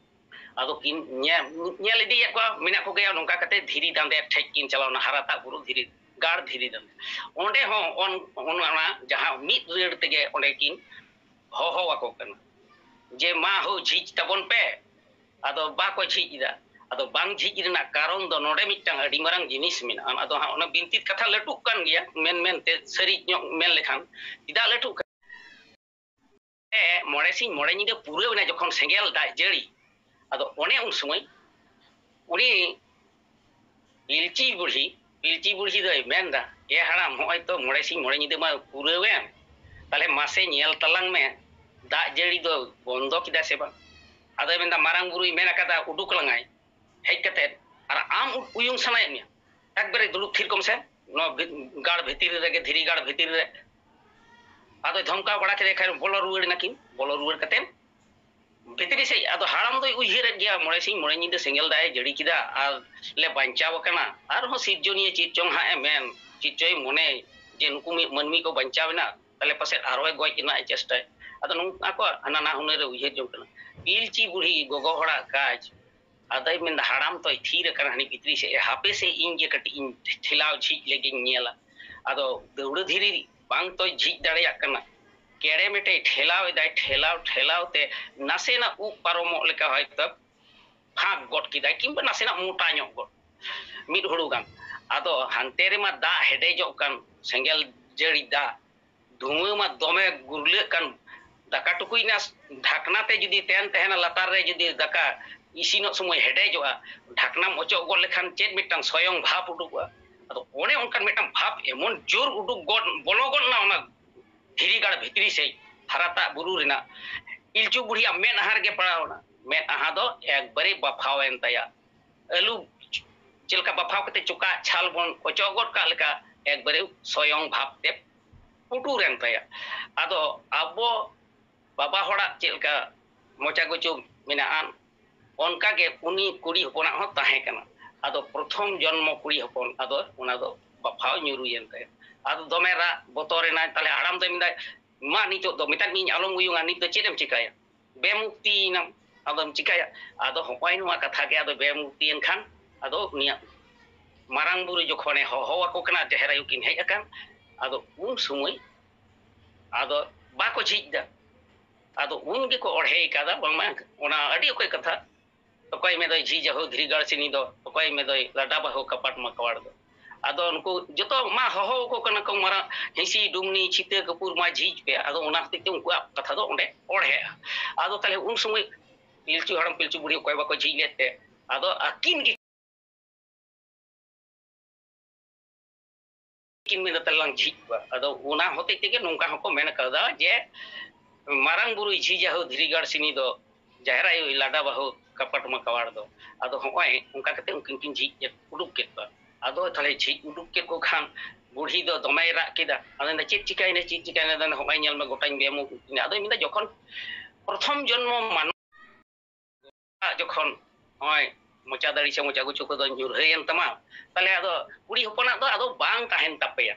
ᱟᱫᱚ ᱠᱤᱱ ᱧᱮᱞ, ᱧᱮᱞ ᱤᱫᱤᱭᱮᱫ ᱠᱚᱣᱟ, ᱢᱮᱱᱟᱜ ᱠᱚᱜᱮᱭᱟ ᱱᱚᱝᱠᱟ ᱠᱟᱛᱮ ᱫᱷᱤᱨᱤ ᱫᱟᱸᱫᱮ ᱴᱷᱮᱡ ᱠᱤᱱ ᱪᱟᱞᱟᱣᱱᱟ, ᱦᱟᱨᱟᱛᱟᱜ ᱵᱩᱨᱩ ᱫᱷᱤᱨᱤ, ᱜᱟᱲ ᱫᱷᱤᱨᱤ ᱫᱟᱸᱫᱮ᱾ ᱚᱸᱰᱮ ᱦᱚᱸ ᱚᱱ-, ᱚᱱ-, ᱚᱱᱟ ᱡᱟᱦᱟᱸ ᱢᱤᱫ ᱨᱟᱹᱲ ᱛᱮᱜᱮ ᱚᱸᱰᱮ ᱠᱤᱱ ᱦᱚᱦᱚ ᱟᱠᱚ ᱠᱟᱱᱟ ᱡᱮ, "ᱢᱟ ᱦᱳ, ᱡᱷᱤᱡ ᱛᱟᱵᱚᱱ ᱯᱮ", ᱟᱫᱚ ᱵᱟᱠᱚ ᱡᱷᱤᱡ ᱮᱫᱟ᱾ ᱟᱫᱚ ᱵᱟᱝ ᱡᱷᱤᱡ ᱨᱮᱱᱟᱜ ᱠᱟᱨᱚᱱ ᱫᱚ ᱱᱚᱰᱮ ᱢᱤᱫᱴᱟᱝ ᱟᱹᱰᱤ ᱢᱟᱨᱟᱝ ᱡᱤᱱᱤᱥ ᱢᱮᱱᱟᱜᱼᱟ᱾ ᱟᱫᱚ ᱦᱟᱸᱜ ᱚᱱᱟ ᱵᱤᱱᱛᱤ ᱠᱟᱛᱷᱟ ᱞᱟᱹᱴᱩᱜ ᱠᱟᱱ ᱜᱮᱭᱟ, ᱢᱮᱱ ᱢᱮᱱᱛᱮ, ᱥᱟᱹᱨᱤ ᱧᱚᱜ ᱢᱮᱱ ᱞᱮᱠᱷᱟᱱ ᱪᱮᱫᱟᱜ ᱞᱟᱹᱴᱩᱜ ᱠᱟᱱᱟ? ᱢᱚᱬᱮ ᱥᱤᱧ ᱢᱚᱬᱮ ᱧᱤᱫᱟᱹ ᱯᱩᱨᱟᱹᱣ ᱮᱱᱟ ᱡᱚᱠᱷᱚᱱ ᱥᱮᱸᱜᱮᱞ ᱫᱟᱜ ᱡᱟᱹᱲᱤ, ᱟᱫᱚ ᱚᱱᱮ ᱩᱱ ᱥᱚᱢᱚᱭ ᱩᱱᱤ ᱯᱤᱞᱪᱤ ᱵᱩᱲᱦᱤ, ᱯᱤᱞᱪᱤ ᱵᱩᱲᱦᱤ ᱫᱚᱭ ᱢᱮᱱᱫᱟ, "ᱮ ᱦᱟᱲᱟᱢ, ᱦᱚᱸᱜᱼᱚᱭ ᱛᱚ ᱢᱚᱬᱮ ᱥᱤᱧ ᱢᱚᱬᱮ ᱧᱤᱫᱟᱹ ᱢᱟ ᱯᱩᱨᱟᱹᱣᱮᱱ, ᱛᱟᱦᱞᱮ ᱢᱟᱥᱮ ᱧᱮᱞ ᱛᱟᱞᱟᱝ ᱢᱮ, ᱫᱟᱜ ᱡᱟᱹᱲᱤ ᱫᱚ ᱵᱚᱱᱫᱚ ᱠᱮᱫᱟᱭ ᱥᱮ ᱵᱟᱝ? ᱟᱫᱚᱭ ᱢᱮᱱᱫᱟ, ᱢᱟᱨᱟᱝ ᱵᱩᱨᱩᱭ ᱢᱮᱱ ᱟᱠᱟᱫᱟ, ᱩᱰᱩᱠ ᱞᱟᱝᱟᱭ ᱦᱮᱡ ᱠᱟᱛᱮ, ᱟᱨ ᱟᱢ ᱩ- ᱩᱭᱩᱝ ᱥᱟᱱᱟᱭᱮᱫ ᱢᱮᱭᱟ, ᱮᱠᱵᱟᱨᱮ ᱫᱩᱲᱩᱵ ᱛᱷᱤᱨ ᱠᱚᱢ ᱥᱮ, ᱱᱚᱣᱟ ᱵᱷᱤ- ᱜᱟᱲ ᱵᱷᱤᱛᱤᱨ ᱨᱮᱜᱮ, ᱫᱷᱤᱨᱤ ᱜᱟᱲ ᱵᱷᱤᱛᱤᱨ ᱨᱮ᱾ ᱟᱫᱚᱭ ᱫᱷᱚᱢᱠᱟᱣ ᱵᱟᱲᱟ ᱠᱮᱫᱮ ᱠᱷᱟᱱ ᱵᱚᱞᱚ ᱨᱩᱣᱟᱹᱲ ᱮᱱᱟᱠᱤᱱ᱾ ᱵᱚᱞᱚ ᱨᱩᱣᱟᱹᱲ ᱠᱟᱛᱮ ᱵᱷᱤᱛᱨᱤ ᱥᱮᱫ, ᱟᱫᱚ ᱦᱟᱲᱟᱢ ᱫᱚᱭ ᱩᱭᱦᱟᱹᱨᱮᱫ ᱜᱮᱭᱟ, ᱢᱚᱬᱮ ᱥᱤᱧ ᱢᱚᱬᱮ ᱧᱤᱫᱟᱹ ᱥᱮᱸᱜᱮᱞ ᱫᱟᱜ ᱮ ᱡᱟᱹᱲᱤ ᱠᱮᱫᱟ ᱟᱨ ᱞᱮ ᱵᱟᱧᱪᱟᱣ ᱟᱠᱟᱱᱟ, ᱟᱨᱦᱚᱸ ᱥᱤᱨᱡᱚᱱᱤᱭᱟᱹ ᱪᱮᱫ ᱪᱚᱝ ᱦᱟᱸᱜ ᱮ ᱢᱮᱱ, ᱪᱮᱫ ᱪᱚᱭ ᱢᱚᱱᱮ ᱡᱮ ᱱᱩᱠᱩ ᱢᱤ- ᱢᱟᱹᱱᱢᱤ ᱠᱚ ᱵᱟᱧᱪᱟᱣ ᱮᱱᱟ, ᱛᱟᱦᱞᱮ ᱯᱟᱥᱮᱡ ᱟᱨᱦᱚᱸᱭ ᱜᱚᱡ ᱨᱮᱱᱟᱜ ᱮ ᱪᱮᱥᱴᱟᱭ᱾ ᱟᱫᱚ ᱱᱚᱝᱠᱟ ᱠᱚ ᱦᱟᱱᱟ ᱱᱟ ᱦᱩᱱᱟᱹᱨ ᱮ ᱩᱭᱦᱟᱹᱨ ᱡᱚᱝ ᱠᱟᱱᱟ᱾ ᱯᱤᱞᱪᱤ ᱵᱩᱲᱦᱤ ᱜᱚᱜᱚ ᱦᱚᱲᱟᱜ ᱠᱟᱡᱽ, ᱟᱫᱚᱭ ᱢᱮᱱᱫᱟ, ᱦᱟᱲᱟᱢ ᱛᱚᱭ ᱛᱷᱤᱨ ᱟᱠᱟᱱᱟ ᱦᱟᱹᱱᱤ ᱵᱷᱤᱛᱨᱤ ᱥᱮᱫ ᱨᱮ, ᱦᱟᱯᱮ ᱥᱮ ᱤᱧ ᱜᱮ ᱠᱟᱹᱴᱤᱡ ᱤᱧ ᱴᱷᱮᱞᱟᱣ ᱡᱷᱤᱡ ᱞᱮᱜᱮᱧ ᱧᱮᱞᱟ᱾ ᱟᱫᱚ ᱫᱟᱹᱣᱲᱟᱹ ᱫᱷᱤᱨᱤ ᱵᱟᱝ ᱛᱚᱭ ᱡᱷᱤᱡ ᱫᱟᱲᱮᱭᱟᱜ ᱠᱟᱱᱟ, ᱠᱮᱲᱮ ᱢᱮᱴᱮ ᱴᱷᱮᱞᱟᱣ ᱮᱫᱟᱭ, ᱴᱷᱮᱞᱟᱣ ᱴᱷᱮᱞᱟᱣ ᱛᱮ ᱱᱟᱥᱮᱱᱟᱜ ᱩᱵ ᱯᱟᱨᱚᱢᱚᱜ ᱞᱮᱠᱟ ᱦᱚᱭᱛᱚ ᱯᱷᱟᱸᱠ ᱜᱚᱫ ᱠᱮᱫᱟᱭ, ᱠᱤᱝᱵᱟ ᱱᱟᱥᱮᱱᱟᱜ ᱢᱚᱴᱟ ᱧᱚᱜ ᱜᱚᱫ, ᱢᱤᱫ ᱦᱩᱲᱩ ᱜᱟᱱ᱾ ᱟᱫᱚ ᱦᱟᱱᱛᱮ ᱨᱮᱢᱟ ᱫᱟᱜ ᱦᱮᱰᱮᱡᱚᱜ ᱠᱟᱱ, ᱥᱮᱸᱜᱮᱞ ᱡᱟᱹᱲᱤ ᱫᱟᱜ, ᱫᱷᱩᱣᱟᱹ ᱢᱟ ᱫᱚᱢᱮ ᱜᱩᱨᱞᱟᱹᱜ ᱠᱟᱱ᱾ ᱫᱟᱠᱟ ᱴᱩᱠᱩᱡ ᱨᱮᱱᱟᱜ ᱰᱷᱟᱠᱱᱟ ᱛᱮ ᱡᱩᱫᱤ ᱛᱟᱦᱮᱱ ᱛᱟᱦᱮᱱᱟ, ᱞᱟᱛᱟᱨ ᱨᱮ ᱡᱩᱫᱤ ᱫᱟᱠᱟ ᱤᱥᱤᱱᱚᱜ ᱥᱚᱢᱚᱭ ᱦᱮᱰᱮᱡᱚᱜᱼᱟ, ᱰᱷᱟᱠᱱᱟᱢ ᱚᱪᱚᱜ ᱜᱚᱫ ᱞᱮᱠᱷᱟᱱ ᱪᱮᱫ ᱢᱤᱫᱴᱟᱝ ᱥᱚᱭᱚᱝ ᱵᱷᱟᱵᱽ ᱩᱰᱩᱠᱚᱜᱼᱟ᱾ ᱟᱫᱚ ᱚᱱᱮ ᱚᱱᱠᱟᱱ ᱢᱤᱫᱴᱟᱝ ᱵᱷᱟᱵᱽ ᱮᱢᱚᱱ ᱡᱳᱨ ᱩᱰᱩᱠ ᱜᱚᱫ, ᱵᱚᱞᱚ ᱜᱚᱫ ᱮᱱᱟ ᱚᱱᱟ ᱫᱷᱤᱨᱤ ᱜᱟᱲ ᱵᱷᱤᱛᱨᱤ ᱥᱮᱫ, ᱦᱟᱨᱟᱛᱟᱜ ᱵᱩᱨᱩ ᱨᱮᱱᱟᱜ᱾ ᱯᱤᱞᱪᱩ ᱵᱩᱲᱦᱤᱭᱟᱜ ᱢᱮᱫᱦᱟ ᱨᱮᱜᱮ ᱯᱟᱲᱟᱣ ᱮᱱᱟ᱾ ᱢᱮᱫᱦᱟ ᱫᱚ ᱮᱠᱵᱟᱨᱮ ᱵᱟᱯᱷᱟᱣ ᱮᱱ ᱛᱟᱭᱟ᱾ ᱟᱹᱞᱩ ᱪᱮᱫ ᱞᱮᱠᱟ ᱵᱟᱯᱷᱟᱣ ᱠᱟᱛᱮ ᱪᱚᱠᱟᱜ ᱪᱷᱟᱞ ᱵᱚᱱ ᱚᱪᱚᱜ ᱜᱚᱫ ᱠᱟᱜ ᱞᱮᱠᱟ, ᱮᱠᱵᱟᱨᱮ ᱥᱚᱭᱚᱝ ᱵᱷᱟᱵᱽ ᱛᱮ ᱯᱩᱴᱩᱨ ᱮᱱ ᱛᱟᱭᱟ᱾ ᱟᱫᱚ ᱟᱵᱚ ᱵᱟᱵᱟ ᱦᱚᱲᱟᱜ ᱪᱮᱫ ᱞᱮᱠᱟ ᱢᱚᱪᱟ ᱜᱩᱪᱩ ᱢᱮᱱᱟᱜᱼᱟ, ᱚᱱᱠᱟ ᱜᱮ ᱩᱱᱤ ᱠᱩᱲᱤ ᱦᱚᱯᱚᱱᱟᱜ ᱦᱚᱸ ᱛᱟᱦᱮᱸ ᱠᱟᱱᱟ᱾ ᱟᱫᱚ ᱯᱨᱚᱛᱷᱚᱢ ᱡᱚᱱᱢᱚ ᱠᱩᱲᱤ ᱦᱚᱯᱚᱱ, ᱟᱫᱚ ᱚᱱᱟ ᱫᱚ ᱵᱟᱯᱷᱟᱣ ᱧᱩᱨᱩᱭᱮᱱ ᱛᱟᱭᱟ᱾ ᱟᱫᱚ ᱫᱚᱢᱮ ᱨᱟᱜ ᱵᱚᱛᱚᱨ ᱮᱱᱟᱭ᱾ ᱛᱟᱦᱞᱮ ᱦᱟᱲᱟᱢ ᱫᱚᱭ ᱢᱮᱱᱫᱟᱭ, "ᱢᱟ ᱱᱤᱛᱚᱜ ᱫᱚ ᱢᱮᱛᱟᱫ ᱢᱤᱭᱟᱹᱧ ᱟᱞᱚᱢ ᱩᱭᱩᱝᱟ, ᱱᱤᱛ ᱫᱚ ᱪᱮᱫ ᱮᱢ ᱪᱤᱠᱟᱹᱭᱟ? ᱵᱮᱢᱩᱠᱛᱤᱭᱮᱱᱟᱢ, ᱟᱫᱚᱢ ᱪᱤᱠᱟᱹᱭᱟ?" ᱟᱫᱚ ᱦᱚᱸᱜᱼᱚᱭ ᱱᱚᱣᱟ ᱠᱟᱛᱷᱟ ᱜᱮ, ᱟᱫᱚ ᱵᱮᱢᱩᱠᱛᱤᱭᱮᱱ ᱠᱷᱟᱱ ᱟᱫᱚ ᱩᱱᱤᱭᱟᱜ ᱢᱟᱨᱟᱝ ᱵᱩᱨᱩ ᱡᱚᱠᱷᱚᱱᱮ ᱦᱚᱦᱚ ᱟᱠᱚ ᱠᱟᱱᱟ, ᱡᱟᱦᱮᱨ ᱟᱭᱳ ᱠᱤᱱ ᱦᱮᱡ ᱟᱠᱟᱱ, ᱟᱫᱚ ᱩᱱ ᱥᱚᱢᱚᱭ ᱟᱫᱚ ᱵᱟᱠᱚ ᱡᱷᱤᱡ ᱫᱟ᱾ ᱟᱫᱚ ᱩᱱ ᱜᱮᱠᱚ ᱚᱲᱦᱮ ᱠᱟᱫᱟ, ᱵᱟᱝᱢᱟ ᱚᱱᱟ ᱟᱹᱰᱤ ᱚᱠᱚᱡ ᱠᱟᱛᱷᱟ, "ᱚᱠᱚᱭ ᱢᱮᱫᱚᱭ ᱡᱷᱤᱡᱟ ᱦᱳ ᱫᱷᱤᱨᱤ ᱜᱟᱲ ᱥᱤᱱᱤ ᱫᱚ, ᱚᱠᱚᱭ ᱢᱮᱫᱚᱭ ᱞᱟᱰᱟ ᱵᱟᱹᱦᱩ ᱠᱟᱯᱟᱴ ᱢᱟᱠᱣᱟᱲ ᱫᱚ?" ᱟᱫᱚ ᱱᱩᱠᱩ ᱡᱚᱛᱚ ᱢᱟ ᱦᱚᱦᱚ ᱟᱠᱚ ᱠᱟᱱᱟ ᱠᱚ, ᱢᱟᱨᱟᱝ ᱦᱤᱸᱥᱤ, ᱰᱩᱢᱱᱤ, ᱪᱷᱤᱛᱟᱹ, ᱠᱟᱹᱯᱩᱨ ᱢᱟ ᱡᱷᱤᱡ ᱯᱮ᱾ ᱟᱫᱚ ᱚᱱᱟ ᱦᱚᱛᱮᱡ ᱛᱮ ᱩᱱᱠᱩᱣᱟᱜ ᱠᱟᱛᱷᱟ ᱫᱚ ᱚᱸᱰᱮ ᱚᱲᱦᱮᱜᱼᱟ᱾ ᱟᱫᱚ ᱛᱟᱦᱞᱮ ᱩᱱ ᱥᱚᱢᱚᱭ ᱯᱤᱞᱪᱩ ᱦᱟᱲᱟᱢ ᱯᱤᱞᱪᱩ ᱵᱩᱲᱦᱤ ᱚᱠᱚᱭ ᱵᱟᱠᱚ ᱡᱷᱤᱡ ᱞᱮᱫ ᱛᱮ, ᱟᱫᱚ ᱟᱹᱠᱤᱱ ᱜᱮ ᱠᱤᱱ ᱢᱮᱱᱫᱟ ᱛᱟᱦᱞᱮ ᱞᱟᱝ ᱡᱷᱤᱡ ᱠᱚᱣᱟ᱾ ᱟᱫᱚ ᱚᱱᱟ ᱦᱚᱛᱮᱡ ᱛᱮᱜᱮ ᱱᱚᱝᱠᱟ ᱦᱚᱸᱠᱚ ᱢᱮᱱ ᱠᱟᱣᱫᱟ ᱡᱮ ᱢᱟᱨᱟᱝ ᱵᱩᱨᱩᱭ ᱡᱷᱤᱡᱟ ᱦᱳ ᱫᱷᱤᱨᱤ ᱜᱟᱲ ᱥᱤᱱᱤ ᱫᱚ, ᱡᱟᱦᱮᱨ ᱟᱭᱳᱭ ᱞᱟᱰᱟ ᱵᱟᱦᱳ ᱠᱟᱯᱟᱴ ᱢᱟ ᱠᱟᱣᱟᱲ ᱫᱚ᱾ ᱟᱫᱚ ᱦᱚᱸᱜᱼᱚᱭ ᱚᱱᱠᱟ ᱠᱟᱛᱮ ᱩᱱᱠᱤᱱ ᱠᱤᱱ ᱡᱷᱤᱡ ᱠᱮᱫ, ᱩᱰᱩᱠ ᱠᱮᱫ ᱠᱚᱣᱟ᱾ ᱟᱫᱚ ᱛᱟᱦᱞᱮ ᱡᱷᱤᱡ ᱩᱰᱩᱠ ᱠᱮᱫ ᱠᱚ ᱠᱷᱟᱱ ᱵᱩᱲᱦᱤ ᱫᱚ ᱫᱚᱢᱮᱭ ᱨᱟᱜ ᱠᱮᱫᱟ᱾ ᱟᱫᱚ ᱢᱮᱱᱫᱟ, "ᱪᱮᱫ ᱪᱤᱠᱟᱹᱭᱮᱱᱟ, ᱪᱮᱫ ᱪᱤᱠᱟᱹᱭᱮᱱᱟ?" ᱟᱫᱚ ᱢᱮᱱᱫᱟ, "ᱦᱚᱸᱜᱼᱚᱭ ᱧᱮᱞ ᱢᱮ, ᱜᱚᱴᱟᱧ ᱵᱮᱭᱟᱢ ᱠᱮᱫ ᱠᱤᱱᱟ᱾" ᱟᱫᱚᱭ ᱢᱮᱱᱫᱟ, ᱡᱚᱠᱷᱚᱱ ᱯᱨᱚᱛᱷᱚᱢ ᱡᱚᱱᱢᱚ ᱢᱟᱱᱣᱟ ᱡᱚᱠᱷᱚᱱ ᱱᱚᱜᱼᱚᱭ ᱢᱚᱪᱟ ᱫᱟᱲᱤ ᱥᱮ ᱢᱚᱪᱟ ᱜᱩᱪᱩ ᱠᱚᱫᱚ ᱧᱩᱨᱦᱟᱹᱭᱮᱱ ᱛᱟᱢᱟ, ᱛᱟᱦᱞᱮ ᱟᱫᱚ ᱠᱩᱲᱤ ᱦᱚᱯᱚᱱᱟᱜ ᱫᱚ ᱟᱫᱚ ᱵᱟᱝ ᱛᱟᱦᱮᱱ ᱛᱟᱯᱮᱭᱟ᱾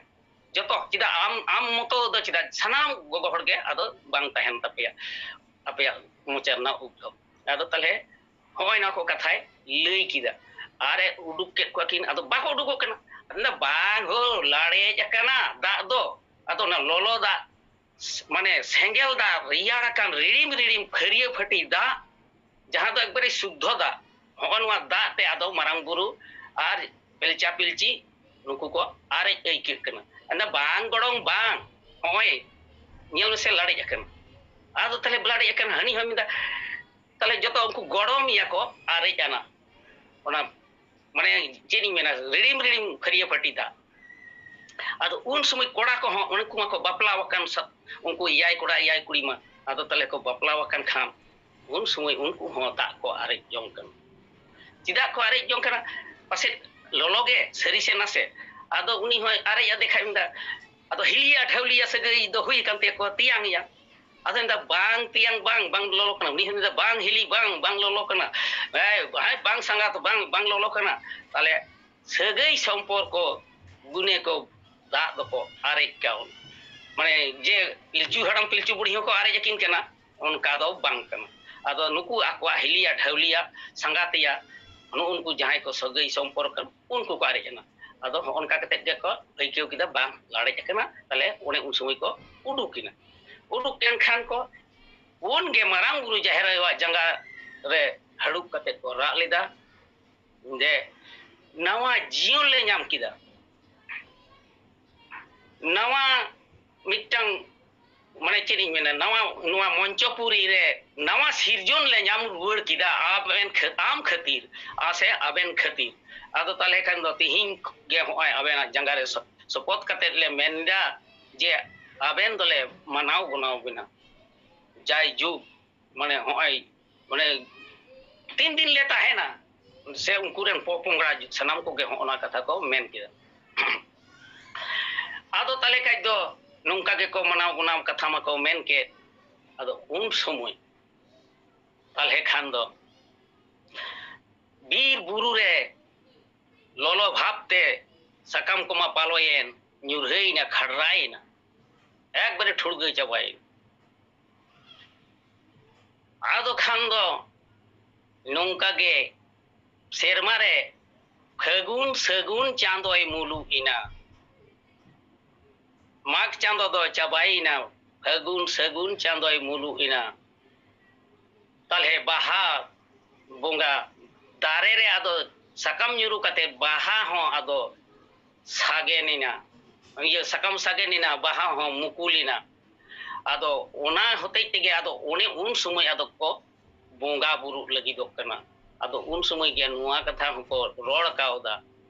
ᱡᱚᱛᱚ, ᱪᱮᱫᱟᱜ ᱟᱢ, ᱟᱢ ᱢᱚᱛᱚ ᱫᱚ ᱪᱮᱫᱟᱜ, ᱥᱟᱱᱟᱢ ᱜᱚᱜᱚ ᱦᱚᱲ ᱜᱮ ᱟᱫᱚ ᱵᱟᱝ ᱛᱟᱦᱮᱱ ᱛᱟᱯᱮᱭᱟ ᱟᱯᱮᱭᱟᱜ ᱢᱚᱪᱟ ᱨᱮᱱᱟᱜ ᱩᱵ ᱫᱚ᱾ ᱟᱫᱚ ᱛᱟᱦᱞᱮ ᱦᱚᱸᱜᱼᱚᱭ ᱱᱚᱣᱟ ᱠᱚ ᱠᱟᱛᱷᱟᱭ ᱞᱟᱹᱭ ᱠᱮᱫᱟ᱾ ᱟᱨᱮ ᱩᱰᱩᱠ ᱠᱮᱫ ᱠᱚᱣᱟ ᱠᱤᱱ, ᱟᱫᱚ ᱵᱟᱠᱚ ᱩᱰᱩᱠᱚᱜ ᱠᱟᱱᱟ᱾ ᱟᱫᱚ ᱵᱟᱝ ᱦᱳ, ᱞᱟᱲᱮᱡ ᱟᱠᱟᱱᱟ ᱫᱟᱜ ᱫᱚ᱾ ᱟᱫᱚ ᱚᱱᱟ ᱞᱚᱞᱚ ᱫᱟᱜ, ᱢᱟᱱᱮ ᱥᱮᱸᱜᱮᱞ ᱫᱟᱜ, ᱨᱮᱭᱟᱲ ᱟᱠᱟᱱ ᱨᱤᱲᱤᱢ ᱨᱤᱲᱤᱢ ᱯᱷᱟᱹᱨᱭᱟᱹ ᱯᱷᱟᱹᱴᱤ ᱫᱟᱜ, ᱡᱟᱦᱟᱸ ᱫᱚ ᱮᱠᱵᱟᱨᱮ ᱥᱩᱫᱽᱫᱷᱚ ᱫᱟᱜ, ᱦᱚᱸᱜᱼᱚ ᱱᱚᱣᱟ ᱫᱟᱜ ᱛᱮ ᱟᱫᱚ ᱢᱟᱨᱟᱝ ᱵᱩᱨᱩ ᱟᱨ ᱯᱤᱞᱪᱟ ᱯᱤᱞᱪᱤ ᱱᱩᱠᱩ ᱠᱚ ᱟᱨᱮᱡ ᱟᱹᱭᱠᱟᱹᱜ ᱠᱟᱱᱟ᱾ ᱢᱮᱱᱫᱟ, "ᱵᱟᱝ ᱜᱚᱲᱚᱢ ᱵᱟᱝ, ᱱᱚᱜᱼᱚᱭ ᱧᱮᱞ ᱢᱮᱥᱮ ᱞᱟᱲᱮᱡ ᱟᱠᱟᱱᱟ᱾" ᱟᱫᱚ ᱛᱟᱦᱞᱮ ᱞᱟᱲᱮᱡ ᱟᱠᱟᱱᱟ, ᱦᱟᱹᱱᱤ ᱦᱚᱸᱭ ᱢᱮᱱᱫᱟ, ᱛᱟᱦᱞᱮ ᱡᱚᱛᱚ ᱩᱱᱠᱩ ᱜᱚᱲᱚᱢᱤᱭᱟᱹ ᱠᱚ ᱟᱨᱮᱡ ᱟᱱᱟ᱾ ᱚᱱᱟ ᱢᱟᱱᱮ ᱪᱮᱫ ᱤᱧ ᱢᱮᱱᱟ, ᱨᱤᱲᱤᱢ ᱨᱤᱲᱤᱢ ᱯᱷᱟᱹᱨᱭᱟᱹ ᱯᱷᱟᱹᱴᱤ ᱫᱟᱜ᱾ ᱟᱫᱚ ᱩᱱ ᱥᱚᱢᱚᱭ ᱠᱚᱲᱟ ᱠᱚᱦᱚᱸ, ᱩᱱᱠᱩ ᱢᱟᱠᱚ ᱵᱟᱯᱞᱟ ᱟᱠᱟᱱ ᱥᱟ-, ᱩᱱᱠᱩ ᱮᱭᱟᱭ ᱠᱚᱲᱟ ᱮᱭᱟᱭ ᱠᱩᱲᱤ ᱢᱟ᱾ ᱟᱫᱚ ᱛᱟᱦᱞᱮ ᱠᱚ ᱵᱟᱯᱞᱟ ᱟᱠᱟᱱ ᱠᱷᱟᱱ ᱩᱱ ᱥᱚᱢᱚᱭ ᱩᱱᱠᱩ ᱦᱚᱸ ᱫᱟᱜ ᱠᱚ ᱟᱨᱮᱡ ᱡᱚᱝ ᱠᱟᱱᱟ᱾ ᱪᱮᱫᱟᱜ ᱠᱚ ᱟᱨᱮᱡ ᱡᱚᱝ ᱠᱟᱱᱟ? ᱯᱟᱥᱮᱡ ᱞᱚᱞᱚ ᱜᱮ, ᱥᱟᱹᱨᱤ ᱥᱮ ᱱᱟᱥᱮ᱾ ᱟᱫᱚ ᱩᱱᱤ ᱦᱚᱸᱭ ᱟᱨᱮᱡ ᱟᱫᱮ ᱠᱷᱟᱡ ᱢᱮᱱᱫᱟ, ᱟᱫᱚ ᱦᱤᱞᱤᱭᱟ ᱰᱷᱟᱹᱣᱞᱤᱭᱟ ᱥᱟᱹᱜᱟᱹᱭ ᱫᱚ ᱦᱩᱭ ᱟᱠᱟᱱ ᱛᱟᱭᱟ ᱠᱚ, ᱛᱮᱭᱟᱝ ᱮᱭᱟ᱾ ᱟᱫᱚ ᱢᱮᱱᱫᱟ, "ᱵᱟᱝ ᱛᱮᱭᱟᱝ ᱵᱟᱝ, ᱵᱟᱝ ᱞᱚᱞᱚ ᱠᱟᱱᱟ᱾" ᱩᱱᱤ ᱦᱚᱸ ᱢᱮᱱᱫᱟ, "ᱵᱟᱝ ᱦᱤᱞᱤ ᱵᱟᱝ, ᱵᱟᱝ ᱞᱚᱞᱚ ᱠᱟᱱᱟ᱾ ᱦᱮᱸ, ᱦᱮᱸ, ᱵᱟᱝ ᱥᱟᱸᱜᱟᱛ ᱵᱟᱝ, ᱵᱟᱝ ᱞᱚᱞᱚ ᱠᱟᱱᱟ᱾" ᱛᱟᱦᱞᱮ ᱥᱟᱹᱜᱟᱹᱭ ᱥᱚᱢᱯᱚᱨᱠᱚ ᱜᱩᱱᱮ ᱠᱚ ᱫᱟᱜ ᱫᱚᱠᱚ ᱟᱨᱮᱡ ᱠᱟᱣᱱᱟ᱾ ᱢᱟᱱᱮ ᱡᱮ ᱯᱤᱞᱪᱩ ᱦᱟᱲᱟᱢ ᱯᱤᱞᱪᱩ ᱵᱩᱲᱦᱤ ᱦᱚᱸᱠᱚ ᱟᱨᱮᱡ ᱟᱹᱠᱤᱱ ᱠᱟᱱᱟ, ᱚᱱᱠᱟ ᱫᱚ ᱵᱟᱝ ᱠᱟᱱᱟ᱾ ᱟᱫᱚ ᱱᱩᱠᱩ ᱟᱠᱚᱣᱟᱜ ᱦᱤᱞᱤᱭᱟ ᱰᱷᱟᱹᱣᱞᱤᱭᱟ ᱥᱟᱸᱜᱟᱛᱤᱭᱟ, ᱱᱩᱜᱼᱩ ᱱᱩᱠᱩ ᱡᱟᱦᱟᱸᱭ ᱠᱚ ᱥᱟᱹᱜᱟᱹᱭ ᱥᱚᱢᱯᱚᱨᱠᱚ, ᱩᱱᱠᱩ ᱠᱚ ᱟᱨᱮᱡ ᱮᱱᱟ᱾ ᱟᱫᱚ ᱦᱚᱸᱜᱼᱚ ᱱᱚᱝᱠᱟ ᱠᱟᱛᱮᱫ ᱜᱮᱠᱚ ᱟᱹᱭᱠᱟᱹᱣ ᱠᱮᱫᱟ, ᱵᱟᱝ ᱞᱟᱲᱮᱡ ᱟᱠᱟᱱᱟ᱾ ᱛᱟᱦᱞᱮ ᱚᱱᱮ ᱩᱱ ᱥᱚᱢᱚᱭ ᱠᱚ ᱩᱰᱩᱠ ᱮᱱᱟ᱾ ᱩᱰᱩᱠ ᱮᱱ ᱠᱷᱟᱱ ᱠᱚ ᱩᱱ ᱜᱮ ᱢᱟᱨᱟᱝ ᱵᱩᱨᱩ ᱡᱟᱦᱮᱨ ᱟᱭᱳᱣᱟᱜ ᱡᱟᱸᱜᱟ ᱨᱮ ᱦᱟᱹᱲᱩᱵ ᱠᱟᱛᱮᱫ ᱠᱚ ᱨᱟᱜ ᱞᱮᱫᱟ ᱡᱮ, "ᱱᱟᱣᱟ ᱡᱤᱭᱚᱱ ᱞᱮ ᱧᱟᱢ ᱠᱮᱫᱟ, ᱱᱟᱣᱟ ᱢᱤᱫᱴᱟᱝ, ᱢᱟᱱᱮ ᱪᱮᱫ ᱤᱧ ᱢᱮᱱᱟ, ᱱᱟᱣᱟ, ᱱᱚᱣᱟ ᱢᱚᱧᱪᱚᱯᱩᱨᱤ ᱨᱮ ᱱᱟᱣᱟ ᱥᱤᱨᱡᱚᱱ ᱞᱮ ᱧᱟᱢ ᱨᱩᱣᱟᱹᱲ ᱠᱮᱫᱟ ᱟᱵᱮᱱ ᱠᱷᱟᱹ-, ᱟᱢ ᱠᱷᱟᱹᱛᱤᱨ, ᱟ, ᱥᱮ ᱟᱵᱮᱱ ᱠᱷᱟᱹᱛᱤᱨ᱾ ᱟᱫᱚ ᱛᱟᱦᱞᱮ ᱠᱷᱟᱱ ᱫᱚ ᱛᱤᱦᱤᱧ ᱜᱮ ᱦᱚᱸᱜᱼᱚᱭ ᱟᱵᱮᱱᱟᱜ ᱡᱟᱸᱜᱟ ᱨᱮ ᱥᱚ-, ᱥᱚᱯᱚᱛ ᱠᱟᱛᱮᱫ ᱞᱮ ᱢᱮᱱ ᱮᱫᱟ ᱡᱮ ᱟᱵᱮᱱ ᱫᱚᱞᱮ ᱢᱟᱱᱟᱣ ᱜᱩᱱᱟᱹᱣ ᱵᱮᱱᱟ᱾ ᱡᱟᱭᱡᱩᱜᱽ, ᱢᱟᱱᱮ ᱦᱚᱸᱜᱼᱚᱭ, ᱢᱟᱱᱮ ᱛᱤᱱ ᱫᱤᱱ ᱞᱮ ᱛᱟᱦᱮᱱᱟ, ᱥᱮ ᱩᱱᱠᱩ ᱨᱮᱱ ᱯᱚᱯᱚᱝᱲᱟ ᱥᱟᱱᱟᱢ ᱠᱚᱜᱮ ᱦᱚᱸᱜᱼᱚ ᱱᱟ ᱠᱟᱛᱷᱟ ᱠᱚ ᱢᱮᱱ ᱠᱮᱫᱟ᱾ ᱟᱫᱚ ᱛᱟᱦᱞᱮ ᱠᱷᱟᱡ ᱫᱚ ᱱᱚᱝᱠᱟ ᱜᱮᱠᱚ ᱢᱟᱱᱟᱣ ᱜᱩᱱᱟᱹᱣ ᱠᱟᱛᱷᱟ ᱢᱟᱠᱚ ᱢᱮᱱ ᱠᱮᱫ᱾ ᱟᱫᱚ ᱩᱱ ᱥᱚᱢᱚᱭ ᱛᱟᱦᱞᱮ ᱠᱷᱟᱱ ᱫᱚ ᱵᱤᱨ ᱵᱩᱨᱩ ᱨᱮ ᱞᱚᱞᱚ ᱵᱷᱟᱵ ᱛᱮ ᱥᱟᱠᱟᱢ ᱠᱚᱢᱟ ᱯᱟᱞᱚᱭᱮᱱ, ᱧᱩᱨᱦᱟᱹᱭᱮᱱᱟ, ᱠᱷᱟᱰᱨᱟᱭᱮᱱᱟ, ᱮᱠᱵᱟᱨᱮ ᱴᱷᱩᱲᱜᱟᱹ ᱪᱟᱵᱟᱭᱮᱱᱟ᱾ ᱟᱫᱚ ᱠᱷᱟᱱ ᱫᱚ ᱱᱚᱝᱠᱟ ᱜᱮ ᱥᱮᱨᱢᱟ ᱨᱮ ᱯᱷᱟᱹᱜᱩᱱ ᱥᱟᱹᱜᱩᱱ ᱪᱟᱸᱫᱚᱭ ᱢᱩᱞᱩᱜ ᱮᱱᱟ᱾ ᱢᱟᱜᱽ ᱪᱟᱸᱫᱚ ᱫᱚ ᱪᱟᱵᱟᱭᱮᱱᱟ, ᱯᱷᱟᱹᱜᱩᱱ ᱥᱟᱹᱜᱩᱱ ᱪᱟᱸᱫᱚᱭ ᱢᱩᱞᱩᱜ ᱮᱱᱟ᱾ ᱛᱟᱞᱦᱮ ᱵᱟᱦᱟ ᱵᱚᱸᱜᱟ ᱫᱟᱨᱮ ᱨᱮ ᱟᱫᱚ ᱥᱟᱠᱟᱢ ᱧᱩᱨᱩ ᱠᱟᱛᱮ ᱵᱟᱦᱟ ᱦᱚᱸ ᱟᱫᱚ ᱥᱟᱜᱮᱱ ᱮᱱᱟ, ᱤᱭᱟᱹ, ᱥᱟᱠᱟᱢ ᱥᱟᱜᱮᱱ ᱮᱱᱟ, ᱵᱟᱦᱟ ᱦᱚᱸ ᱢᱩᱠᱩᱞ ᱮᱱᱟ᱾ ᱟᱫᱚ ᱚᱱᱟ ᱦᱚᱛᱮᱡ ᱛᱮᱜᱮ ᱟᱫᱚ ᱚᱱᱮ ᱩᱱ ᱥᱚᱢᱚᱭ ᱟᱫᱚ ᱠᱚ ᱵᱚᱸᱜᱟ ᱵᱩᱨᱩᱜ ᱞᱟᱹᱜᱤᱫᱚᱜ ᱠᱟᱱᱟ᱾ ᱟᱫᱚ ᱩᱱ ᱥᱚᱢᱚᱭ ᱜᱮ ᱱᱚᱣᱟ ᱠᱟᱛᱷᱟ ᱦᱚᱸᱠᱚ ᱨᱚᱲ ᱠᱟᱣᱫᱟ,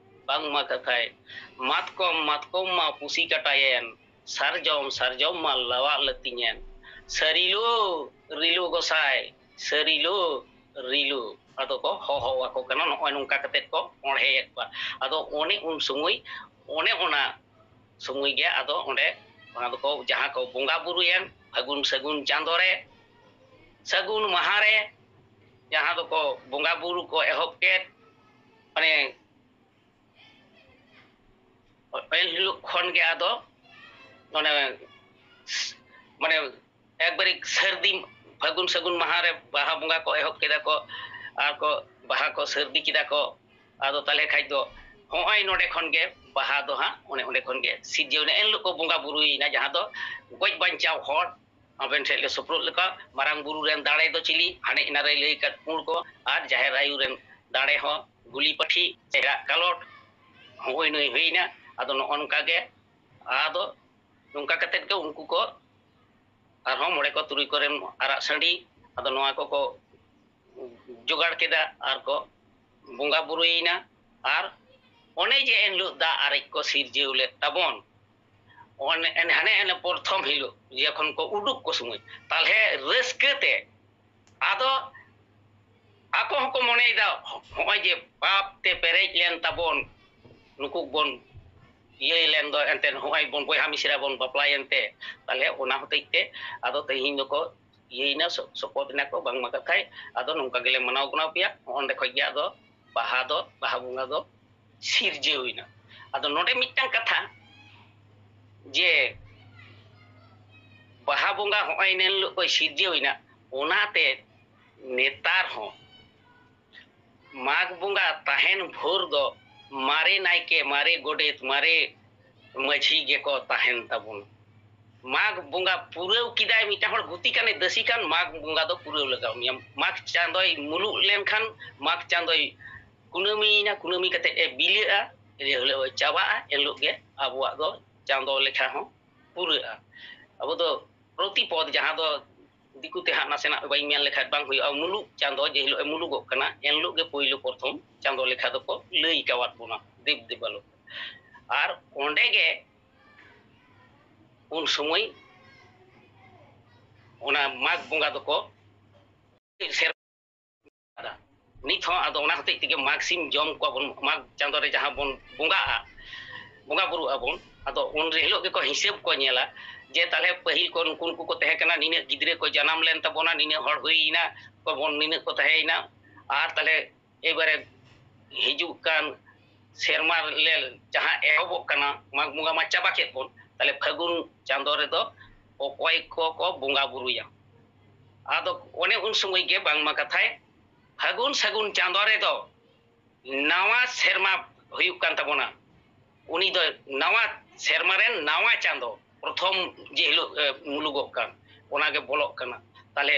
ᱵᱟᱝᱢᱟ ᱠᱟᱛᱷᱟᱭ, ᱢᱟᱛᱠᱚᱢ, ᱢᱟᱛᱠᱚᱢ ᱢᱟ ᱯᱩᱥᱤ ᱠᱟᱴᱟᱭᱮᱱ, ᱥᱟᱨᱡᱚᱢ, ᱥᱟᱨᱡᱚᱢ ᱢᱟ ᱞᱟᱣᱟᱜ ᱞᱟᱹᱛᱤᱧᱮᱱ, ᱥᱟᱹᱨᱤᱞᱳ, ᱨᱤᱞᱳ ᱜᱚᱸᱥᱟᱭ, ᱥᱟᱹᱨᱤᱞᱳ, ᱨᱤᱞᱳ᱾ ᱟᱫᱚ ᱠᱚ ᱦᱚᱦᱚ ᱟᱠᱚ ᱠᱟᱱᱟ, ᱱᱚᱜᱼᱚᱭ ᱱᱚᱝᱠᱟ ᱠᱟᱛᱮᱫ ᱠᱚ ᱚᱬᱦᱮᱭᱮᱫ ᱠᱚᱣᱟ᱾ ᱟᱫᱚ ᱚᱱᱮ ᱩᱱ ᱥᱚᱢᱚᱭ, ᱚᱱᱮ ᱚᱱᱟ ᱥᱚᱢᱚᱭ ᱜᱮ ᱟᱫᱚ ᱚᱸᱰᱮ ᱚᱱᱟ ᱫᱚᱠᱚ, ᱡᱟᱦᱟᱸ ᱠᱚ ᱵᱚᱸᱜᱟ ᱵᱩᱨᱩᱭᱮᱱ ᱯᱷᱟᱹᱜᱩᱱ ᱥᱟᱹᱜᱩᱱ ᱪᱟᱸᱫᱚ ᱨᱮ, ᱥᱟᱹᱜᱩᱱ ᱢᱟᱦᱟ ᱨᱮ, ᱡᱟᱦᱟᱸ ᱫᱚᱠᱚ ᱵᱚᱸᱜᱟ ᱵᱩᱨᱩ ᱠᱚ ᱮᱦᱚᱵ ᱠᱮᱫ, ᱢᱟᱱᱮ ᱮᱱ ᱦᱤᱞᱳᱜ ᱠᱷᱚᱱ ᱜᱮ ᱟᱫᱚ ᱚᱱᱮ, ᱢᱟᱱᱮ ᱮᱠᱵᱟᱨᱮ ᱥᱟᱹᱨᱫᱤ, ᱯᱷᱟᱹᱜᱩᱱ ᱥᱟᱹᱜᱩᱱ ᱢᱟᱦᱟ ᱨᱮ ᱵᱟᱦᱟ ᱵᱚᱸᱜᱟ ᱠᱚ ᱮᱦᱚᱵ ᱠᱮᱫᱟ ᱠᱚ, ᱟᱨ ᱠᱚ ᱵᱟᱦᱟ ᱠᱚ ᱥᱟᱹᱨᱫᱤ ᱠᱮᱫᱟ ᱠᱚ᱾ ᱟᱫᱚ ᱛᱟᱦᱞᱮ ᱠᱷᱟᱡ ᱫᱚ ᱦᱚᱸᱜᱼᱚᱭ ᱱᱚᱰᱮ ᱠᱷᱚᱱ ᱜᱮ ᱵᱟᱦᱟ ᱫᱚ ᱦᱟᱸᱜ ᱚᱱᱮ ᱚᱸᱰᱮ ᱠᱷᱚᱱ ᱜᱮ ᱥᱤᱨᱡᱟᱹᱣ ᱮᱱᱟ᱾ ᱮᱱ ᱦᱤᱞᱳᱜ ᱠᱚ ᱵᱚᱸᱜᱟ ᱵᱩᱨᱩᱭᱮᱱᱟ, ᱡᱟᱦᱟᱸ ᱫᱚ ᱜᱚᱡ ᱵᱟᱧᱪᱟᱣ ᱦᱚᱲ ᱟᱵᱮᱱ ᱴᱷᱮᱱ ᱞᱮ ᱥᱩᱯᱨᱩᱫ ᱞᱮᱠᱟ᱾ ᱢᱟᱨᱟᱝ ᱵᱩᱨᱩ ᱨᱮᱱ ᱫᱟᱲᱮ ᱫᱚ ᱪᱤᱞᱤ? ᱦᱟᱱᱮ ᱮᱱᱟ ᱨᱮ ᱞᱟᱹᱭ ᱠᱟᱫ ᱯᱩᱸᱰ ᱠᱚ᱾ ᱟᱨ ᱡᱟᱦᱮᱨ ᱟᱭᱳ ᱨᱮᱱ ᱫᱟᱲᱮ ᱦᱚᱸ ᱜᱩᱞᱤ ᱯᱟᱹᱴᱷᱤ, ᱪᱮᱦᱨᱟ ᱠᱟᱞᱚᱴ, ᱦᱚᱸᱜᱼᱚᱭ ᱱᱩᱭ ᱦᱩᱭᱱᱟ᱾ ᱟᱫᱚ ᱱᱚᱜᱼᱚ ᱱᱚᱝᱠᱟ ᱜᱮ, ᱟᱫᱚ ᱱᱚᱝᱠᱟ ᱠᱟᱛᱮᱫ ᱜᱮ ᱩᱱᱠᱩ ᱠᱚ ᱟᱨᱦᱚᱸ ᱢᱚᱬᱮ ᱠᱚ ᱛᱩᱨᱩᱭ ᱠᱚᱨᱮᱱ ᱟᱨᱟᱜ ᱥᱟᱺᱰᱤ, ᱟᱫᱚ ᱱᱚᱣᱟ ᱠᱚᱠᱚ ᱡᱚᱜᱟᱲ ᱠᱮᱫᱟ ᱟᱨ ᱠᱚ ᱵᱚᱸᱜᱟ ᱵᱩᱨᱩᱭᱮᱱᱟ᱾ ᱟᱨ ᱚᱱᱮ ᱡᱮ ᱮᱱᱦᱤᱞᱳᱜ ᱫᱟᱜ ᱟᱨᱮᱡ ᱠᱚ ᱥᱤᱨᱡᱟᱹᱣ ᱞᱮᱫ ᱛᱟᱵᱚᱱ, ᱚᱱᱮ ᱮᱱ-, ᱦᱟᱱᱮ ᱮᱱᱮ ᱯᱨᱚᱛᱷᱚᱢ ᱦᱤᱞᱳᱜ ᱡᱚᱠᱷᱚᱱ ᱠᱚ ᱩᱰᱩᱠ ᱠᱚ ᱥᱚᱢᱚᱭ, ᱛᱟᱦᱞᱮ ᱨᱟᱹᱥᱠᱟᱹ ᱛᱮ ᱟᱫᱚ ᱟᱠᱚ ᱦᱚᱸᱠᱚ ᱢᱚᱱᱮᱭᱮᱫᱟ, ᱦᱚᱸᱜᱼᱚᱭ ᱡᱮ ᱯᱟᱯ ᱛᱮ ᱯᱮᱨᱮᱡ ᱞᱮᱱ ᱛᱟᱵᱚᱱ, ᱱᱩᱠᱩ ᱵᱚᱱ ᱤᱭᱟᱹᱭ ᱞᱮᱱ ᱫᱚ, ᱮᱱᱛᱮ ᱱᱚᱜᱼᱚᱭ ᱵᱚᱱ ᱵᱚᱭᱦᱟ ᱢᱤᱥᱨᱟ ᱵᱚᱱ ᱵᱟᱯᱞᱟᱭᱮᱱ ᱛᱮ, ᱛᱟᱦᱞᱮ ᱚᱱᱟ ᱦᱚᱛᱮᱡ ᱛᱮ ᱟᱫᱚ ᱛᱮᱦᱮᱧ ᱫᱚᱠᱚ ᱤᱭᱟᱹᱭᱮᱱᱟ, ᱥᱚ-, ᱥᱚᱯᱚᱫ ᱮᱱᱟ ᱠᱚ, ᱵᱟᱝᱢᱟ ᱠᱟᱛᱷᱟᱭ ᱟᱫᱚ ᱱᱚᱝᱠᱟ ᱜᱮᱞᱮ ᱢᱟᱱᱟᱣ ᱜᱩᱱᱟᱹᱣ ᱯᱮᱭᱟ᱾ ᱚᱸᱰᱮ ᱠᱷᱚᱡ ᱜᱮ ᱟᱫᱚ ᱵᱟᱦᱟ ᱫᱚ, ᱵᱟᱦᱟ ᱵᱚᱸᱜᱟ ᱫᱚ ᱥᱤᱨᱡᱟᱹᱣ ᱮᱱᱟ᱾ ᱟᱫᱚ ᱱᱚᱰᱮ ᱢᱤᱫᱴᱟᱝ ᱠᱟᱛᱷᱟ, ᱡᱮ ᱵᱟᱦᱟ ᱵᱚᱸᱜᱟ ᱦᱚᱸᱜᱼᱚᱭ ᱮᱱ ᱦᱤᱞᱳᱜ ᱠᱚ ᱥᱤᱨᱡᱟᱹᱣ ᱮᱱᱟ, ᱚᱱᱟᱛᱮ ᱱᱮᱛᱟᱨ ᱦᱚᱸ ᱢᱟᱜᱽ ᱵᱚᱸᱜᱟ ᱛᱟᱦᱮᱱ ᱵᱷᱳᱨ ᱫᱚ ᱢᱟᱨᱮ ᱱᱟᱭᱠᱮ, ᱢᱟᱨᱮ ᱜᱚᱰᱮᱛ, ᱢᱟᱨᱮ ᱢᱟᱹᱡᱷᱤ ᱜᱮᱠᱚ ᱛᱟᱦᱮᱱ ᱛᱟᱵᱚᱱᱟ᱾ ᱢᱟᱜᱽ ᱵᱚᱸᱜᱟ ᱯᱩᱨᱟᱹᱣ ᱠᱮᱫᱟᱭ, ᱢᱤᱫᱴᱟᱝ ᱦᱚᱲ ᱜᱩᱛᱤ ᱠᱟᱱᱮ, ᱫᱟᱹᱥᱤ ᱠᱟᱱ, ᱢᱟᱜᱽ ᱵᱚᱸᱜᱟ ᱫᱚ ᱯᱩᱨᱟᱹᱣ ᱞᱟᱜᱟᱣ ᱢᱮᱭᱟ᱾ ᱢᱟᱜᱽ ᱪᱟᱸᱫᱚᱭ ᱢᱩᱞᱩᱜ ᱞᱮᱱᱠᱷᱟᱱ, ᱢᱟᱜᱽ ᱪᱟᱸᱫᱚᱭ ᱠᱩᱱᱟᱹᱢᱤᱭᱮᱱᱟ, ᱠᱩᱱᱟᱹᱢᱤ ᱠᱟᱛᱮ ᱮ ᱵᱤᱞᱤᱜᱼᱟ, ᱡᱮ ᱦᱤᱞᱳᱜ ᱮ ᱪᱟᱵᱟᱜᱼᱟ, ᱮᱱ ᱦᱤᱞᱳᱜ ᱜᱮ ᱟᱵᱚᱣᱟᱜ ᱫᱚ ᱪᱟᱸᱫᱚ ᱞᱮᱠᱷᱟ ᱦᱚᱸ ᱯᱩᱨᱟᱹᱜᱼᱟ᱾ ᱟᱵᱚ ᱫᱚ ᱯᱨᱚᱛᱤᱯᱚᱫ, ᱡᱟᱦᱟᱸ ᱫᱚ ᱫᱤᱠᱩ ᱛᱮ ᱦᱟᱸᱜ ᱱᱟᱥᱮᱱᱟᱜ ᱵᱟᱹᱧ ᱢᱮᱱ ᱞᱮᱠᱷᱟᱱ ᱵᱟᱝ ᱦᱩᱭᱩᱜᱼᱟ, ᱢᱩᱞᱩᱜ ᱪᱟᱸᱫᱚ ᱡᱮ ᱦᱤᱞᱳᱜ ᱮ ᱢᱩᱞᱩᱜᱚᱜ ᱠᱟᱱᱟ, ᱮᱱ ᱦᱤᱞᱳᱜ ᱜᱮ ᱯᱳᱭᱞᱳ ᱯᱨᱚᱛᱷᱚᱢ ᱪᱟᱸᱫᱚ ᱞᱮᱠᱷᱟ ᱫᱚᱠᱚ ᱞᱟᱹᱭ ᱠᱟᱣᱟᱫ ᱵᱚᱱᱟ ᱫᱮᱵ ᱫᱮᱵᱟᱞᱳᱠ᱾ ᱟᱨ ᱚᱸᱰᱮ ᱜᱮ ᱩᱱ ᱥᱚᱢᱚᱭ ᱚᱱᱟ ᱢᱟᱜᱽ ᱵᱚᱸᱜᱟ ᱫᱚᱠᱚ ᱥᱮᱨ-, ᱱᱤᱛ ᱦᱚᱸ ᱟᱫᱚ ᱚᱱᱟ ᱦᱚᱛᱮᱡ ᱛᱮᱜᱮ ᱢᱟᱜᱽ ᱥᱤᱢ ᱡᱚᱢ ᱠᱚᱣᱟ ᱵᱚᱱ, ᱢᱟᱜᱽ ᱪᱟᱸᱫᱚ ᱨᱮ ᱡᱟᱦᱟᱸ ᱵᱚᱱ ᱵᱚᱸᱜᱟᱜᱼᱟ, ᱵᱚᱸᱜᱟ ᱵᱩᱨᱩᱜ ᱟᱵᱚᱱ, ᱟᱫᱚ ᱩᱱ ᱦᱤᱞᱳᱜ ᱜᱮᱠᱚ ᱦᱤᱥᱟᱹᱵ ᱠᱚ ᱧᱮᱞᱟ ᱡᱮ ᱛᱟᱦᱞᱮ ᱯᱟᱹᱦᱤᱞ ᱠᱚ ᱱᱩᱠᱩ ᱱᱩᱠᱩ ᱠᱚ ᱛᱟᱦᱮᱸ ᱠᱟᱱᱟ, ᱱᱤᱱᱟᱹᱜ ᱜᱤᱫᱽᱨᱟᱹ ᱠᱚ ᱡᱟᱱᱟᱢ ᱞᱮᱱ ᱛᱟᱵᱚᱱᱟ, ᱱᱤᱱᱟᱹᱜ ᱦᱚᱲ ᱦᱩᱭᱮᱱᱟ, ᱠᱚ ᱵᱚᱱ ᱱᱤᱱᱟᱹᱜ ᱠᱚ ᱛᱟᱦᱮᱸᱭᱮᱱᱟ, ᱟᱨ ᱛᱟᱦᱞᱮ ᱮᱵᱟᱨᱮ ᱦᱤᱡᱩᱜ ᱠᱟᱱ ᱥᱮᱨᱢᱟ ᱞᱮ ᱡᱟᱦᱟᱸ ᱮᱦᱚᱵᱚᱜ ᱠᱟᱱᱟ, ᱢᱟᱜᱽ ᱵᱚᱸᱜᱟ ᱢᱟ ᱪᱟᱵᱟ ᱠᱮᱫ ᱵᱚᱱ, ᱛᱟᱦᱞᱮ ᱯᱷᱟᱹᱜᱩᱱ ᱪᱟᱸᱫᱚ ᱨᱮᱫᱚ ᱚᱠᱚᱭ ᱠᱚ ᱠᱚ ᱵᱚᱸᱜᱟ ᱵᱩᱨᱩᱭᱟ? ᱟᱫᱚ ᱚᱱᱮ ᱩᱱ ᱥᱚᱢᱚᱭ ᱜᱮ ᱵᱟᱝᱢᱟ ᱠᱟᱛᱷᱟᱭ, ᱯᱷᱟᱹᱜᱩᱱ ᱥᱟᱹᱜᱩᱱ ᱪᱟᱸᱫᱚ ᱨᱮᱫᱚ ᱱᱟᱣᱟ ᱥᱮᱨᱢᱟ ᱦᱩᱭᱩᱜ ᱠᱟᱱ ᱛᱟᱵᱚᱱᱟ᱾ ᱩᱱᱤ ᱫᱚ ᱱᱟᱣᱟ ᱥᱮᱨᱢᱟ ᱨᱮᱱ ᱱᱟᱣᱟ ᱪᱟᱸᱫᱚ, ᱯᱨᱚᱛᱷᱚᱢ ᱡᱮ ᱦᱤᱞᱳᱜ, ᱮ, ᱢᱩᱞᱩᱜᱚᱜ ᱠᱟᱱ, ᱚᱱᱟ ᱜᱮ ᱵᱚᱞᱚᱜ ᱠᱟᱱᱟ᱾ ᱛᱟᱦᱞᱮ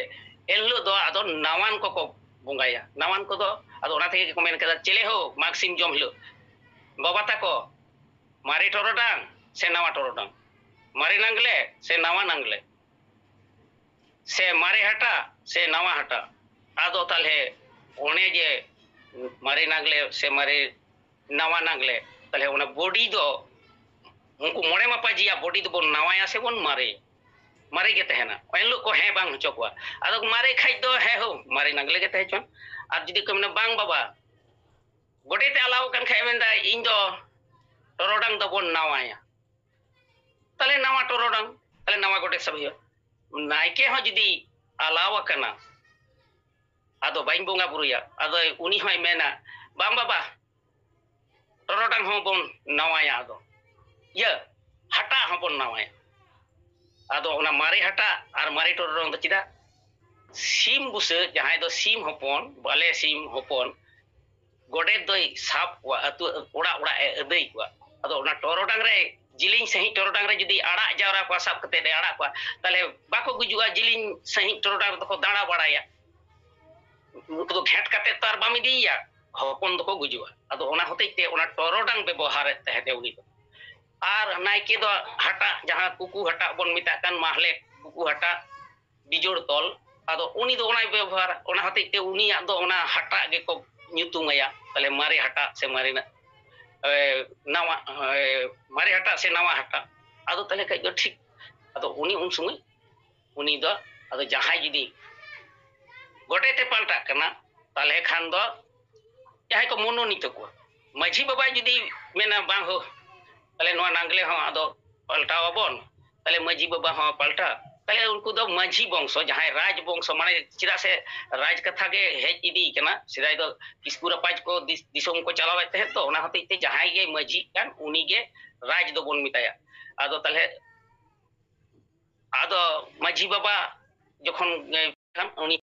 ᱮᱱ ᱦᱤᱞᱳᱜ ᱫᱚ ᱟᱫᱚ ᱱᱟᱣᱟᱱ ᱠᱚᱠᱚ ᱵᱚᱸᱜᱟᱭᱟ᱾ ᱱᱟᱣᱟᱱ ᱠᱚᱫᱚ ᱟᱫᱚ ᱚᱱᱟ ᱛᱮᱜᱮ ᱠᱚ ᱢᱮᱱ ᱠᱟᱫᱟ, ᱪᱮᱞᱮ ᱦᱳ ᱢᱟᱜᱽ ᱥᱤᱢ ᱡᱚᱢ ᱦᱤᱞᱳᱜ, ᱵᱟᱵᱟ ᱛᱟᱠᱚ, ᱢᱟᱨᱮ ᱴᱚᱨᱚᱰᱟᱝ ᱥᱮ ᱱᱟᱣᱟ ᱴᱚᱨᱚᱰᱟᱝ, ᱢᱟᱨᱮ ᱱᱟᱝᱞᱮ ᱥᱮ ᱱᱟᱣᱟ ᱱᱟᱝᱞᱮ, ᱥᱮ ᱢᱟᱨᱮ ᱦᱟᱴᱟᱜ ᱥᱮ ᱱᱟᱣᱟ ᱦᱟᱴᱟᱜ? ᱟᱫᱚ ᱛᱟᱦᱞᱮ ᱚᱱᱮ ᱡᱮ ᱢᱟᱨᱮ ᱱᱟᱝᱞᱮ ᱥᱮ ᱢᱟᱨᱮ ᱱᱟᱣᱟ ᱱᱟᱜᱽᱞᱮ, ᱛᱟᱦᱞᱮ ᱚᱱᱟ ᱵᱚᱰᱤ ᱫᱚ, ᱩᱱᱠᱩ ᱢᱚᱬᱮ ᱢᱟᱯᱟᱡᱤᱭᱟᱜ ᱵᱚᱰᱤ ᱫᱚᱵᱚᱱ ᱱᱟᱣᱟᱭᱟ ᱥᱮ ᱵᱚᱱ ᱢᱟᱨᱮᱭᱟ? ᱢᱟᱨᱮ ᱜᱮ ᱛᱟᱦᱮᱱᱟ᱾ ᱮᱱ ᱦᱤᱞᱳᱜ ᱠᱚ ᱦᱮᱸ ᱵᱟᱝ ᱦᱚᱪᱚ ᱠᱚᱣᱟ᱾ ᱟᱫᱚ ᱢᱟᱨᱮ ᱠᱷᱟᱡ ᱫᱚ ᱦᱮᱸ ᱦᱳ, ᱢᱟᱨᱮ ᱱᱟᱜᱽᱞᱮ ᱜᱮ ᱛᱟᱦᱮᱸ ᱦᱚᱪᱚᱱ᱾ ᱟᱨ ᱡᱩᱫᱤ ᱠᱚ ᱢᱮᱱᱟ, "ᱵᱟᱝ ᱵᱟᱵᱟ, ᱜᱚᱰᱮᱛ ᱮ ᱟᱞᱟᱣ ᱟᱠᱟᱱ ᱠᱷᱟᱡ ᱮ ᱢᱮᱱᱫᱟ, ᱤᱧ ᱫᱚ ᱴᱚᱨᱚᱰᱟᱝ ᱫᱚᱵᱚᱱ ᱱᱟᱣᱟᱭᱟ", ᱛᱟᱦᱞᱮ ᱱᱟᱣᱟ ᱴᱚᱨᱚᱰᱟᱝ, ᱛᱟᱦᱞᱮ ᱱᱟᱣᱟ ᱜᱚᱰᱮᱛ ᱥᱟᱵ ᱦᱩᱭᱩᱜᱼᱟ᱾ ᱱᱟᱭᱠᱮ ᱦᱚᱸ ᱡᱩᱫᱤ ᱟᱞᱟᱣ ᱟᱠᱟᱱᱟ, ᱟᱫᱚ ᱵᱟᱹᱧ ᱵᱚᱸᱜᱟ ᱵᱩᱨᱩᱭᱟ, ᱟᱫᱚ ᱩᱱᱤ ᱦᱚᱸᱭ ᱢᱮᱱᱟ, "ᱵᱟᱝ ᱵᱟᱵᱟ, ᱴᱚᱨᱚᱰᱟᱝ ᱦᱚᱸᱵᱚᱱ ᱱᱟᱣᱟᱭᱟ, ᱟᱫᱚ ᱤᱭᱟᱹ ᱦᱟᱴᱟᱜ ᱦᱚᱸᱵᱚᱱ ᱱᱟᱣᱟᱭᱟ᱾" ᱟᱫᱚ ᱚᱱᱟ ᱢᱟᱨᱮ ᱦᱟᱴᱟᱜ ᱟᱨ ᱢᱟᱨᱮ ᱴᱚᱨᱚᱰᱟᱝ ᱫᱚ ᱪᱮᱫᱟᱜ? ᱥᱤᱢ ᱵᱩᱥᱟᱹᱜ, ᱡᱟᱦᱟᱸᱭ ᱫᱚ ᱥᱤᱢ ᱦᱚᱯᱚᱱ, ᱵᱟᱞᱮ ᱥᱤᱢ ᱦᱚᱯᱚᱱ, ᱜᱚᱰᱮᱛ ᱫᱚᱭ ᱥᱟᱵ ᱠᱚᱣᱟ, ᱟᱹᱛᱩ ᱚᱲᱟᱜ ᱚᱲᱟᱜ ᱮ ᱟᱹᱫᱟᱹᱭ ᱠᱚᱣᱟ᱾ ᱟᱫᱚ ᱚᱱᱟ ᱴᱚᱨᱚᱰᱟᱝ ᱨᱮ, ᱡᱤᱞᱤᱧ ᱥᱟᱺᱦᱤᱡ ᱴᱚᱨᱚᱰᱟᱝ ᱨᱮ ᱡᱩᱫᱤ ᱟᱲᱟᱜ ᱡᱟᱣᱨᱟ ᱠᱚᱣᱟ, ᱥᱟᱵ ᱠᱟᱛᱮ ᱮ ᱟᱲᱟᱜ ᱠᱚᱣᱟ, ᱛᱟᱦᱞᱮ ᱵᱟᱠᱚ ᱜᱩᱡᱩᱜᱼᱟ᱾ ᱡᱤᱞᱤᱧ ᱥᱟᱺᱦᱤᱡ ᱴᱚᱨᱚᱰᱟᱝ ᱨᱮᱫᱚ ᱠᱚ ᱫᱟᱬᱟ ᱵᱟᱲᱟᱭᱟ᱾ ᱩᱱᱠᱩ ᱫᱚ ᱜᱷᱮᱸᱴ ᱠᱟᱛᱮ ᱛᱚ ᱟᱨ ᱵᱟᱢ ᱤᱫᱤᱭᱮᱭᱟ, ᱦᱚᱯᱚᱱ ᱫᱚᱠᱚ ᱜᱩᱡᱩᱜᱼᱟ᱾ ᱟᱫᱚ ᱚᱱᱟ ᱦᱚᱛᱮᱡ ᱛᱮ ᱚᱱᱟ ᱴᱚᱨᱚᱰᱟᱝ ᱵᱮᱵᱚᱦᱟᱨᱮᱫ ᱛᱟᱦᱮᱸᱫ ᱮ ᱩᱱᱤ ᱫᱚ᱾ ᱟᱨ ᱱᱟᱭᱠᱮ ᱫᱚ ᱦᱟᱴᱟᱜ, ᱡᱟᱦᱟᱸ ᱠᱩᱠᱩ ᱦᱟᱴᱟᱜ ᱵᱚᱱ ᱢᱮᱛᱟᱜ ᱠᱟᱱ, ᱢᱟᱦᱞᱮ ᱠᱩᱠᱩ ᱦᱟᱴᱟᱜ, ᱵᱤᱡᱳᱲ ᱛᱚᱞ, ᱟᱫᱚ ᱩᱱᱤ ᱫᱚ ᱚᱱᱟᱭ ᱵᱮᱵᱚᱦᱟᱨᱟ᱾ ᱚᱱᱟ ᱦᱚᱛᱮᱡ ᱛᱮ ᱩᱱᱤᱭᱟᱜ ᱫᱚ ᱚᱱᱟ ᱦᱟᱴᱟᱜ ᱜᱮᱠᱚ ᱧᱩᱛᱩᱢ ᱟᱭᱟ, ᱛᱟᱦᱞᱮ ᱢᱟᱨᱮ ᱦᱟᱴᱟᱜ ᱥᱮ ᱢᱟᱨᱮᱱᱟᱜ, ᱮ, ᱱᱟᱣᱟ, ᱮ, ᱢᱟᱨᱮ ᱦᱟᱴᱟᱜ ᱥᱮ ᱱᱟᱣᱟ ᱦᱟᱴᱟᱜ᱾ ᱟᱫᱚ ᱛᱟᱦᱞᱮ ᱠᱷᱟᱡ ᱫᱚ ᱴᱷᱤᱠ, ᱟᱫᱚ ᱩᱱᱤ ᱩᱱ ᱥᱚᱢᱚᱭ ᱩᱱᱤ ᱫᱚ, ᱟᱫᱚ ᱡᱟᱦᱟᱸᱭ ᱡᱩᱫᱤ ᱜᱚᱰᱮᱛ ᱮ ᱯᱟᱞᱴᱟᱜ ᱠᱟᱱᱟ, ᱛᱟᱦᱞᱮ ᱠᱷᱟᱱ ᱫᱚ ᱡᱟᱦᱟᱸᱭ ᱠᱚ ᱢᱚᱱᱳᱱᱤᱛ ᱠᱚᱣᱟ, ᱢᱟᱹᱡᱷᱤ ᱵᱟᱵᱟᱭ ᱡᱩᱫᱤ ᱢᱮᱱᱟ, "ᱵᱟᱝ ᱦᱳ, ᱛᱟᱦᱞᱮ ᱱᱚᱣᱟ ᱱᱟᱜᱽᱞᱮ ᱦᱚᱸ ᱟᱫᱚ ᱯᱟᱞᱴᱟᱣ ᱟᱵᱚᱱ", ᱛᱟᱦᱞᱮ ᱢᱟᱹᱡᱷᱤ ᱵᱟᱵᱟ ᱦᱚᱸ ᱯᱟᱞᱴᱟᱣ, ᱛᱟᱦᱞᱮ ᱩᱱᱠᱩ ᱫᱚ ᱢᱟᱹᱡᱷᱤ ᱵᱚᱝᱥᱚ, ᱡᱟᱦᱟᱸᱭ ᱨᱟᱡᱽ ᱵᱚᱝᱥᱚ, ᱢᱟᱱᱮ ᱪᱮᱫᱟᱜ ᱥᱮ ᱨᱟᱡᱽ ᱠᱟᱛᱷᱟ ᱜᱮ ᱦᱮᱡ ᱤᱫᱤ ᱠᱟᱱᱟ, ᱥᱮᱫᱟᱭ ᱫᱚ ᱠᱤᱥᱠᱩ ᱨᱟᱯᱟᱡᱽ ᱠᱚ ᱫᱤᱥ-, ᱫᱤᱥᱚᱢ ᱠᱚ ᱪᱟᱞᱟᱣᱮᱫ ᱛᱟᱦᱮᱸᱫ, ᱛᱚ ᱚᱱᱟ ᱦᱚᱛᱮᱡ ᱛᱮ ᱡᱟᱦᱟᱸᱭ ᱜᱮ ᱢᱟᱹᱡᱷᱤᱜ ᱠᱟᱱ ᱩᱱᱤ ᱜᱮ ᱨᱟᱡᱽ ᱫᱚᱵᱚᱱ ᱢᱮᱛᱟᱭᱟ᱾ ᱟᱫᱚ ᱛᱟᱦᱞᱮ ᱟᱫᱚ ᱢᱟᱹᱡᱷᱤ ᱵᱟᱵᱟ ᱡᱚᱠᱷᱚᱱ, ᱮ, ᱩᱱᱤ,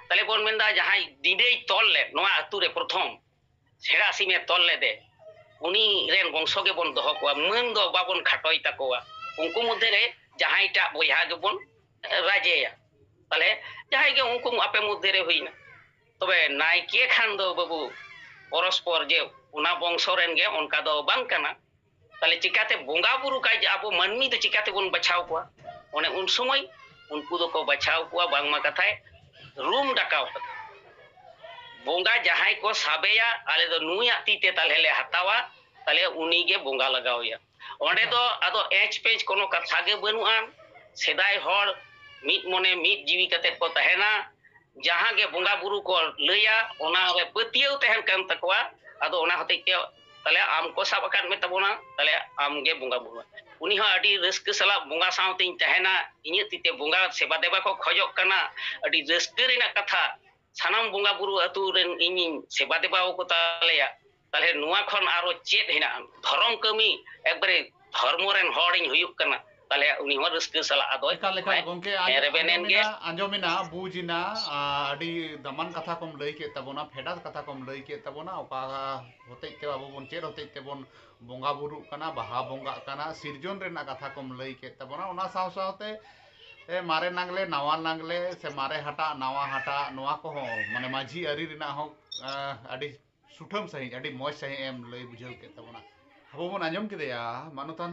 ᱛᱟᱦᱞᱮ ᱵᱚᱱ ᱢᱮᱱᱫᱟ, ᱡᱟᱦᱟᱸᱭ ᱰᱤᱸᱰᱟᱹᱭ ᱛᱚᱞ ᱞᱮᱫ ᱱᱚᱣᱟ ᱟᱹᱛᱩ ᱨᱮ ᱯᱨᱚᱛᱷᱚᱢ, ᱥᱮᱬᱟ ᱥᱤᱢᱮ ᱛᱚᱞ ᱞᱮᱫᱮ, ᱩᱱᱤ ᱨᱮᱱ ᱵᱚᱝᱥᱚ ᱜᱮᱵᱚᱱ ᱫᱚᱦᱚ ᱠᱚᱣᱟ, ᱢᱟᱹᱱ ᱫᱚ ᱵᱟᱵᱚᱱ ᱠᱷᱟᱴᱚᱭ ᱛᱟᱠᱚᱣᱟ᱾ ᱩᱱᱠᱩ ᱢᱚᱫᱽᱫᱷᱮ ᱨᱮ ᱡᱟᱦᱟᱸᱭᱴᱟᱜ ᱵᱚᱭᱦᱟ ᱜᱮᱵᱚᱱ ᱨᱟᱡᱮᱭᱟ᱾ ᱛᱟᱦᱞᱮ ᱡᱟᱦᱟᱸᱭ ᱜᱮ ᱩᱱᱠᱩ ᱟᱯᱮ ᱢᱚᱫᱽᱫᱷᱮ ᱨᱮ ᱦᱩᱭᱱᱟ᱾ ᱛᱚᱵᱮ ᱱᱟᱭᱠᱮ ᱠᱷᱟᱱ ᱫᱚ ᱵᱟᱹᱵᱩ, ᱯᱚᱨᱚᱥᱯᱚᱨ ᱡᱮ ᱚᱱᱟ ᱵᱚᱝᱥᱚ ᱨᱮᱱ ᱜᱮ, ᱚᱱᱠᱟ ᱫᱚ ᱵᱟᱝ ᱠᱟᱱᱟ᱾ ᱛᱟᱦᱞᱮ ᱪᱤᱠᱟᱛᱮ ᱵᱚᱸᱜᱟ ᱵᱩᱨᱩ ᱠᱟᱡᱽ ᱟᱵᱚ ᱢᱟᱹᱱᱢᱤ ᱫᱚ ᱪᱤᱠᱟᱛᱮ ᱵᱚᱱ ᱵᱟᱪᱷᱟᱣ ᱠᱚᱣᱟ? ᱚᱱᱮ ᱩᱱ ᱥᱚᱢᱚᱭ ᱩᱱᱠᱩ ᱫᱚᱠᱚ ᱵᱟᱪᱷᱟᱣ ᱠᱚᱣᱟ ᱵᱟᱝᱢᱟ ᱠᱟᱛᱷᱟᱭ ᱨᱩᱢ ᱰᱟᱠᱟᱣ ᱠᱟᱛᱮ᱾ ᱵᱚᱸᱜᱟ ᱡᱟᱦᱟᱸᱭ ᱠᱚ ᱥᱟᱵᱮᱭᱟ, ᱟᱞᱮ ᱫᱚ ᱱᱩᱭᱟᱜ ᱛᱤ ᱛᱮ ᱛᱟᱞᱦᱮ ᱞᱮ ᱦᱟᱛᱟᱣᱟ, ᱛᱟᱞᱦᱮ ᱩᱱᱤ ᱜᱮ ᱵᱚᱸᱜᱟ ᱞᱟᱜᱟᱣ ᱮᱭᱟ᱾ ᱚᱸᱰᱮ ᱫᱚ ᱟᱫᱚ ᱮᱸᱪ ᱯᱮᱸᱪ ᱠᱳᱱᱳ ᱠᱟᱛᱷᱟ ᱜᱮ ᱵᱟᱹᱱᱩᱜᱼᱟ᱾ ᱥᱮᱫᱟᱭ ᱦᱚᱲ ᱢᱤᱫ ᱢᱚᱱᱮ ᱢᱤᱫ ᱡᱤᱣᱤ ᱠᱟᱛᱮ ᱠᱚ ᱛᱟᱦᱮᱱᱟ᱾ ᱡᱟᱦᱟᱸ ᱜᱮ ᱵᱚᱸᱜᱟ ᱵᱩᱨᱩ ᱠᱚ ᱞᱟᱹᱭᱟ, ᱚᱱᱟ ᱨᱮ ᱯᱟᱹᱛᱭᱟᱹᱣ ᱛᱟᱦᱮᱱ ᱠᱟᱱ ᱛᱟᱠᱚᱣᱟ᱾ ᱟᱫᱚ ᱚᱱᱟ ᱦᱚᱛᱮᱡ ᱛᱮ ᱛᱟᱦᱞᱮ ᱟᱢ ᱠᱚ ᱥᱟᱵ ᱟᱠᱟᱫ ᱢᱮ ᱛᱟᱵᱚᱱᱟ, ᱛᱟᱦᱞᱮ ᱟᱢ ᱜᱮ ᱵᱚᱸᱜᱟ ᱵᱩᱨᱩ᱾ ᱩᱱᱤ ᱦᱚᱸ ᱟᱹᱰᱤ ᱨᱟᱹᱥᱠᱟᱹ ᱥᱟᱞᱟᱜ ᱵᱚᱸᱜᱟ ᱥᱟᱶᱛᱮᱧ ᱛᱟᱦᱮᱱᱟ, ᱤᱧᱟᱹᱜ ᱛᱤ ᱛᱮ ᱵᱚᱸᱜᱟ ᱥᱮᱵᱟ ᱫᱮᱵᱟ ᱠᱚ ᱠᱷᱚᱡᱚᱜ ᱠᱟᱱᱟ᱾ ᱟᱹᱰᱤ ᱨᱟᱹᱥᱠᱟᱹ ᱨᱮᱱᱟᱜ ᱠᱟᱛᱷᱟ᱾ ᱥᱟᱱᱟᱢ ᱵᱚᱸᱜᱟ ᱵᱩᱨᱩ ᱟᱹᱛᱩ ᱨᱮᱱ ᱤᱧᱤᱧ ᱥᱮᱵᱟ ᱫᱮᱵᱟ ᱟᱠᱚ ᱛᱟᱞᱮᱭᱟ᱾ ᱛᱟᱦᱞᱮ ᱱᱚᱣᱟ ᱠᱷᱚᱱ ᱟᱨᱚ ᱪᱮᱫ ᱦᱮᱱᱟᱜᱼᱟ? ᱫᱷᱚᱨᱚᱢ ᱠᱟᱹᱢᱤ, ᱮᱠᱵᱟᱨᱮ ᱫᱷᱚᱨᱢᱚ ᱨᱮᱱ ᱦᱚᱲᱤᱧ ᱦᱩᱭᱩᱜ ᱠᱟᱱᱟ᱾ ᱛᱟᱦᱞᱮ ᱩᱱᱤ ᱦᱚᱸ ᱨᱟᱹᱥᱠᱟᱹ ᱥᱟᱞᱟᱜ ᱟᱫᱚᱭ ᱮᱠᱟᱞ ᱮᱠᱟᱞ ᱜᱚᱝᱠᱮ, ᱦᱮᱸ, ᱨᱮᱵᱮᱱ ᱮᱱ ᱜᱮ᱾ ᱟᱸᱡᱚᱢᱮᱱᱟ, ᱟᱸᱡᱚᱢᱮᱱᱟ, ᱵᱩᱡᱽ ᱮᱱᱟ᱾ ᱟᱨ ᱟᱹᱰᱤ ᱫᱟᱢᱟᱱ ᱠᱟᱛᱷᱟ ᱠᱚᱢ ᱞᱟᱹᱭ ᱠᱮᱫ ᱛᱟᱵᱚᱱᱟ, ᱯᱷᱮᱰᱟᱛ ᱠᱟᱛᱷᱟ ᱠᱚᱢ ᱞᱟᱹᱭ ᱠᱮᱫ ᱛᱟᱵᱚᱱᱟ, ᱚᱠᱟ ᱦᱚᱛᱮᱡ ᱛᱮ ᱟᱵᱚ ᱵᱚᱱ, ᱪᱮᱫ ᱦᱚᱛᱮᱡ ᱛᱮᱵᱚᱱ ᱵᱚᱸᱜᱟ ᱵᱩᱨᱩᱜ ᱠᱟᱱᱟ, ᱵᱟᱦᱟ ᱵᱚᱸᱜᱟᱜ ᱠᱟᱱᱟ, ᱥᱤᱨᱡᱚᱱ ᱨᱮᱱᱟᱜ ᱠᱟᱛᱷᱟ ᱠᱚᱢ ᱞᱟᱹᱭ ᱠᱮᱫ ᱛᱟᱵᱚᱱᱟ᱾ ᱚᱱᱟ ᱥᱟᱶ ᱥᱟᱶᱛᱮ ᱮ, ᱢᱟᱨᱮ ᱱᱟᱜᱽᱞᱮ, ᱱᱟᱣᱟ ᱱᱟᱜᱽᱞᱮ, ᱥᱮ ᱢᱟᱨᱮ ᱦᱟᱴᱟᱜ, ᱱᱟᱣᱟ ᱦᱟᱴᱟᱜ, ᱱᱚᱣᱟ ᱠᱚᱦᱚᱸ ᱢᱟᱱᱮ ᱢᱟᱹᱡᱷᱤ ᱟᱹᱨᱤ ᱨᱮᱱᱟᱜ ᱦᱚᱸ, ᱮ, ᱟᱹᱰᱤ ᱥᱩᱴᱷᱟᱹᱢ ᱥᱟᱺᱦᱤᱡ, ᱟᱹᱰᱤ ᱢᱚᱡᱽ ᱥᱟᱺᱦᱤᱡ ᱮᱢ ᱞᱟᱹᱭ ᱵᱩᱡᱷᱟᱹᱣ ᱠᱮᱫ ᱛᱟᱵᱚᱱᱟ᱾ ᱟᱵᱚ ᱵᱚᱱ ᱟᱸᱡᱚᱢ ᱠᱮᱫᱮᱭᱟ ᱢᱟᱱᱚᱛᱟᱱ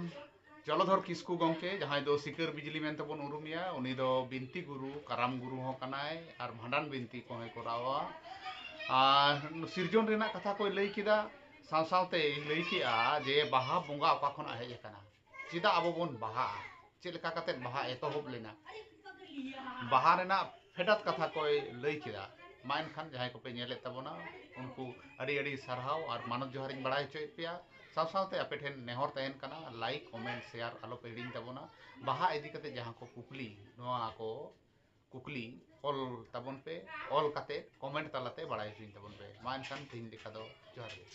ᱡᱚᱞᱚᱫᱷᱚᱨ ᱠᱤᱥᱠᱩ ᱜᱚᱢᱠᱮ, ᱡᱟᱦᱟᱸᱭ ᱫᱚ ᱥᱤᱠᱟᱹᱨ ᱵᱤᱡᱽᱞᱤ ᱢᱮᱱᱛᱮ ᱵᱚᱱ ᱩᱨᱩᱢᱮᱭᱟ᱾ ᱩᱱᱤ ᱫᱚ ᱵᱤᱱᱛᱤ ᱜᱩᱨᱩ, ᱠᱟᱨᱟᱢ ᱜᱩᱨᱩ ᱦᱚᱸ ᱠᱟᱱᱟᱭ ᱟᱨ ᱵᱷᱟᱸᱰᱟᱱ ᱵᱤᱱᱛᱤ ᱠᱚᱦᱚᱸᱭ ᱠᱚᱨᱟᱣᱟ᱾ ᱟᱨ ᱥᱤᱨᱡᱚᱱ ᱨᱮᱱᱟᱜ ᱠᱟᱛᱷᱟ ᱠᱚᱭ ᱞᱟᱹᱭ ᱠᱮᱫᱟ, ᱥᱟᱶ ᱥᱟᱶᱛᱮᱭ ᱞᱟᱹᱭ ᱠᱮᱫᱼᱟ ᱡᱮ ᱵᱟᱦᱟ ᱵᱚᱸᱜᱟ ᱚᱠᱟ ᱠᱷᱚᱱᱟᱜ ᱦᱮᱡ ᱟᱠᱟᱱᱟ, ᱪᱮᱫᱟᱜ ᱟᱵᱚ ᱵᱚᱱ ᱵᱟᱦᱟᱜᱼᱟ, ᱪᱮᱫ ᱞᱮᱠᱟ ᱠᱟᱛᱮᱫ ᱵᱟᱦᱟ ᱮᱛᱚᱦᱚᱵ ᱞᱮᱱᱟ, ᱵᱟᱦᱟ ᱨᱮᱱᱟᱜ ᱯᱷᱮᱰᱟᱛ ᱠᱟᱛᱷᱟ ᱠᱚᱭ ᱞᱟᱹᱭ ᱠᱮᱫᱟ᱾ ᱢᱟ ᱮᱱᱠᱷᱟᱱ ᱡᱟᱦᱟᱸᱭ ᱠᱚᱯᱮ ᱧᱮᱞᱮᱫ ᱛᱟᱵᱚᱱᱟ, ᱩᱱᱠᱩ ᱟᱹᱰᱤ ᱟᱹᱰᱤ ᱥᱟᱨᱦᱟᱣ ᱟᱨ ᱢᱟᱱᱚᱛ ᱡᱚᱦᱟᱨᱤᱧ ᱵᱟᱲᱟᱭ ᱦᱚᱪᱚᱭᱮᱫ ᱯᱮᱭᱟ᱾ ᱥᱟᱶ ᱥᱟᱶᱛᱮ ᱟᱯᱮ ᱴᱷᱮᱱ ᱱᱮᱦᱚᱨ ᱛᱟᱦᱮᱱ ᱠᱟᱱᱟ, ᱞᱟᱭᱤᱠ, ᱠᱚᱢᱮᱱᱴ, ᱥᱮᱭᱟᱨ ᱟᱞᱚ ᱯᱮ ᱦᱤᱲᱤᱧ ᱛᱟᱵᱚᱱᱟ᱾ ᱵᱟᱦᱟ ᱤᱫᱤ ᱠᱟᱛᱮ ᱡᱟᱦᱟᱸ ᱠᱚ ᱠᱩᱠᱞᱤ, ᱱᱚᱣᱟ ᱠᱚ ᱠᱩᱠᱞᱤ ᱚᱞ ᱛᱟᱵᱚᱱ ᱯᱮ, ᱚᱞ ᱠᱟᱛᱮ ᱠᱚᱢᱮᱱᱴ ᱛᱟᱞᱟᱛᱮ ᱵᱟᱲᱟᱭ ᱦᱚᱪᱚᱧ ᱛᱟᱵᱚᱱ ᱯᱮ᱾ ᱢᱟ ᱮᱱᱠᱷᱟᱱ ᱛᱮᱦᱮᱧ ᱞᱮᱠᱟ ᱫᱚ ᱡᱚᱦᱟᱨ ᱜᱮ᱾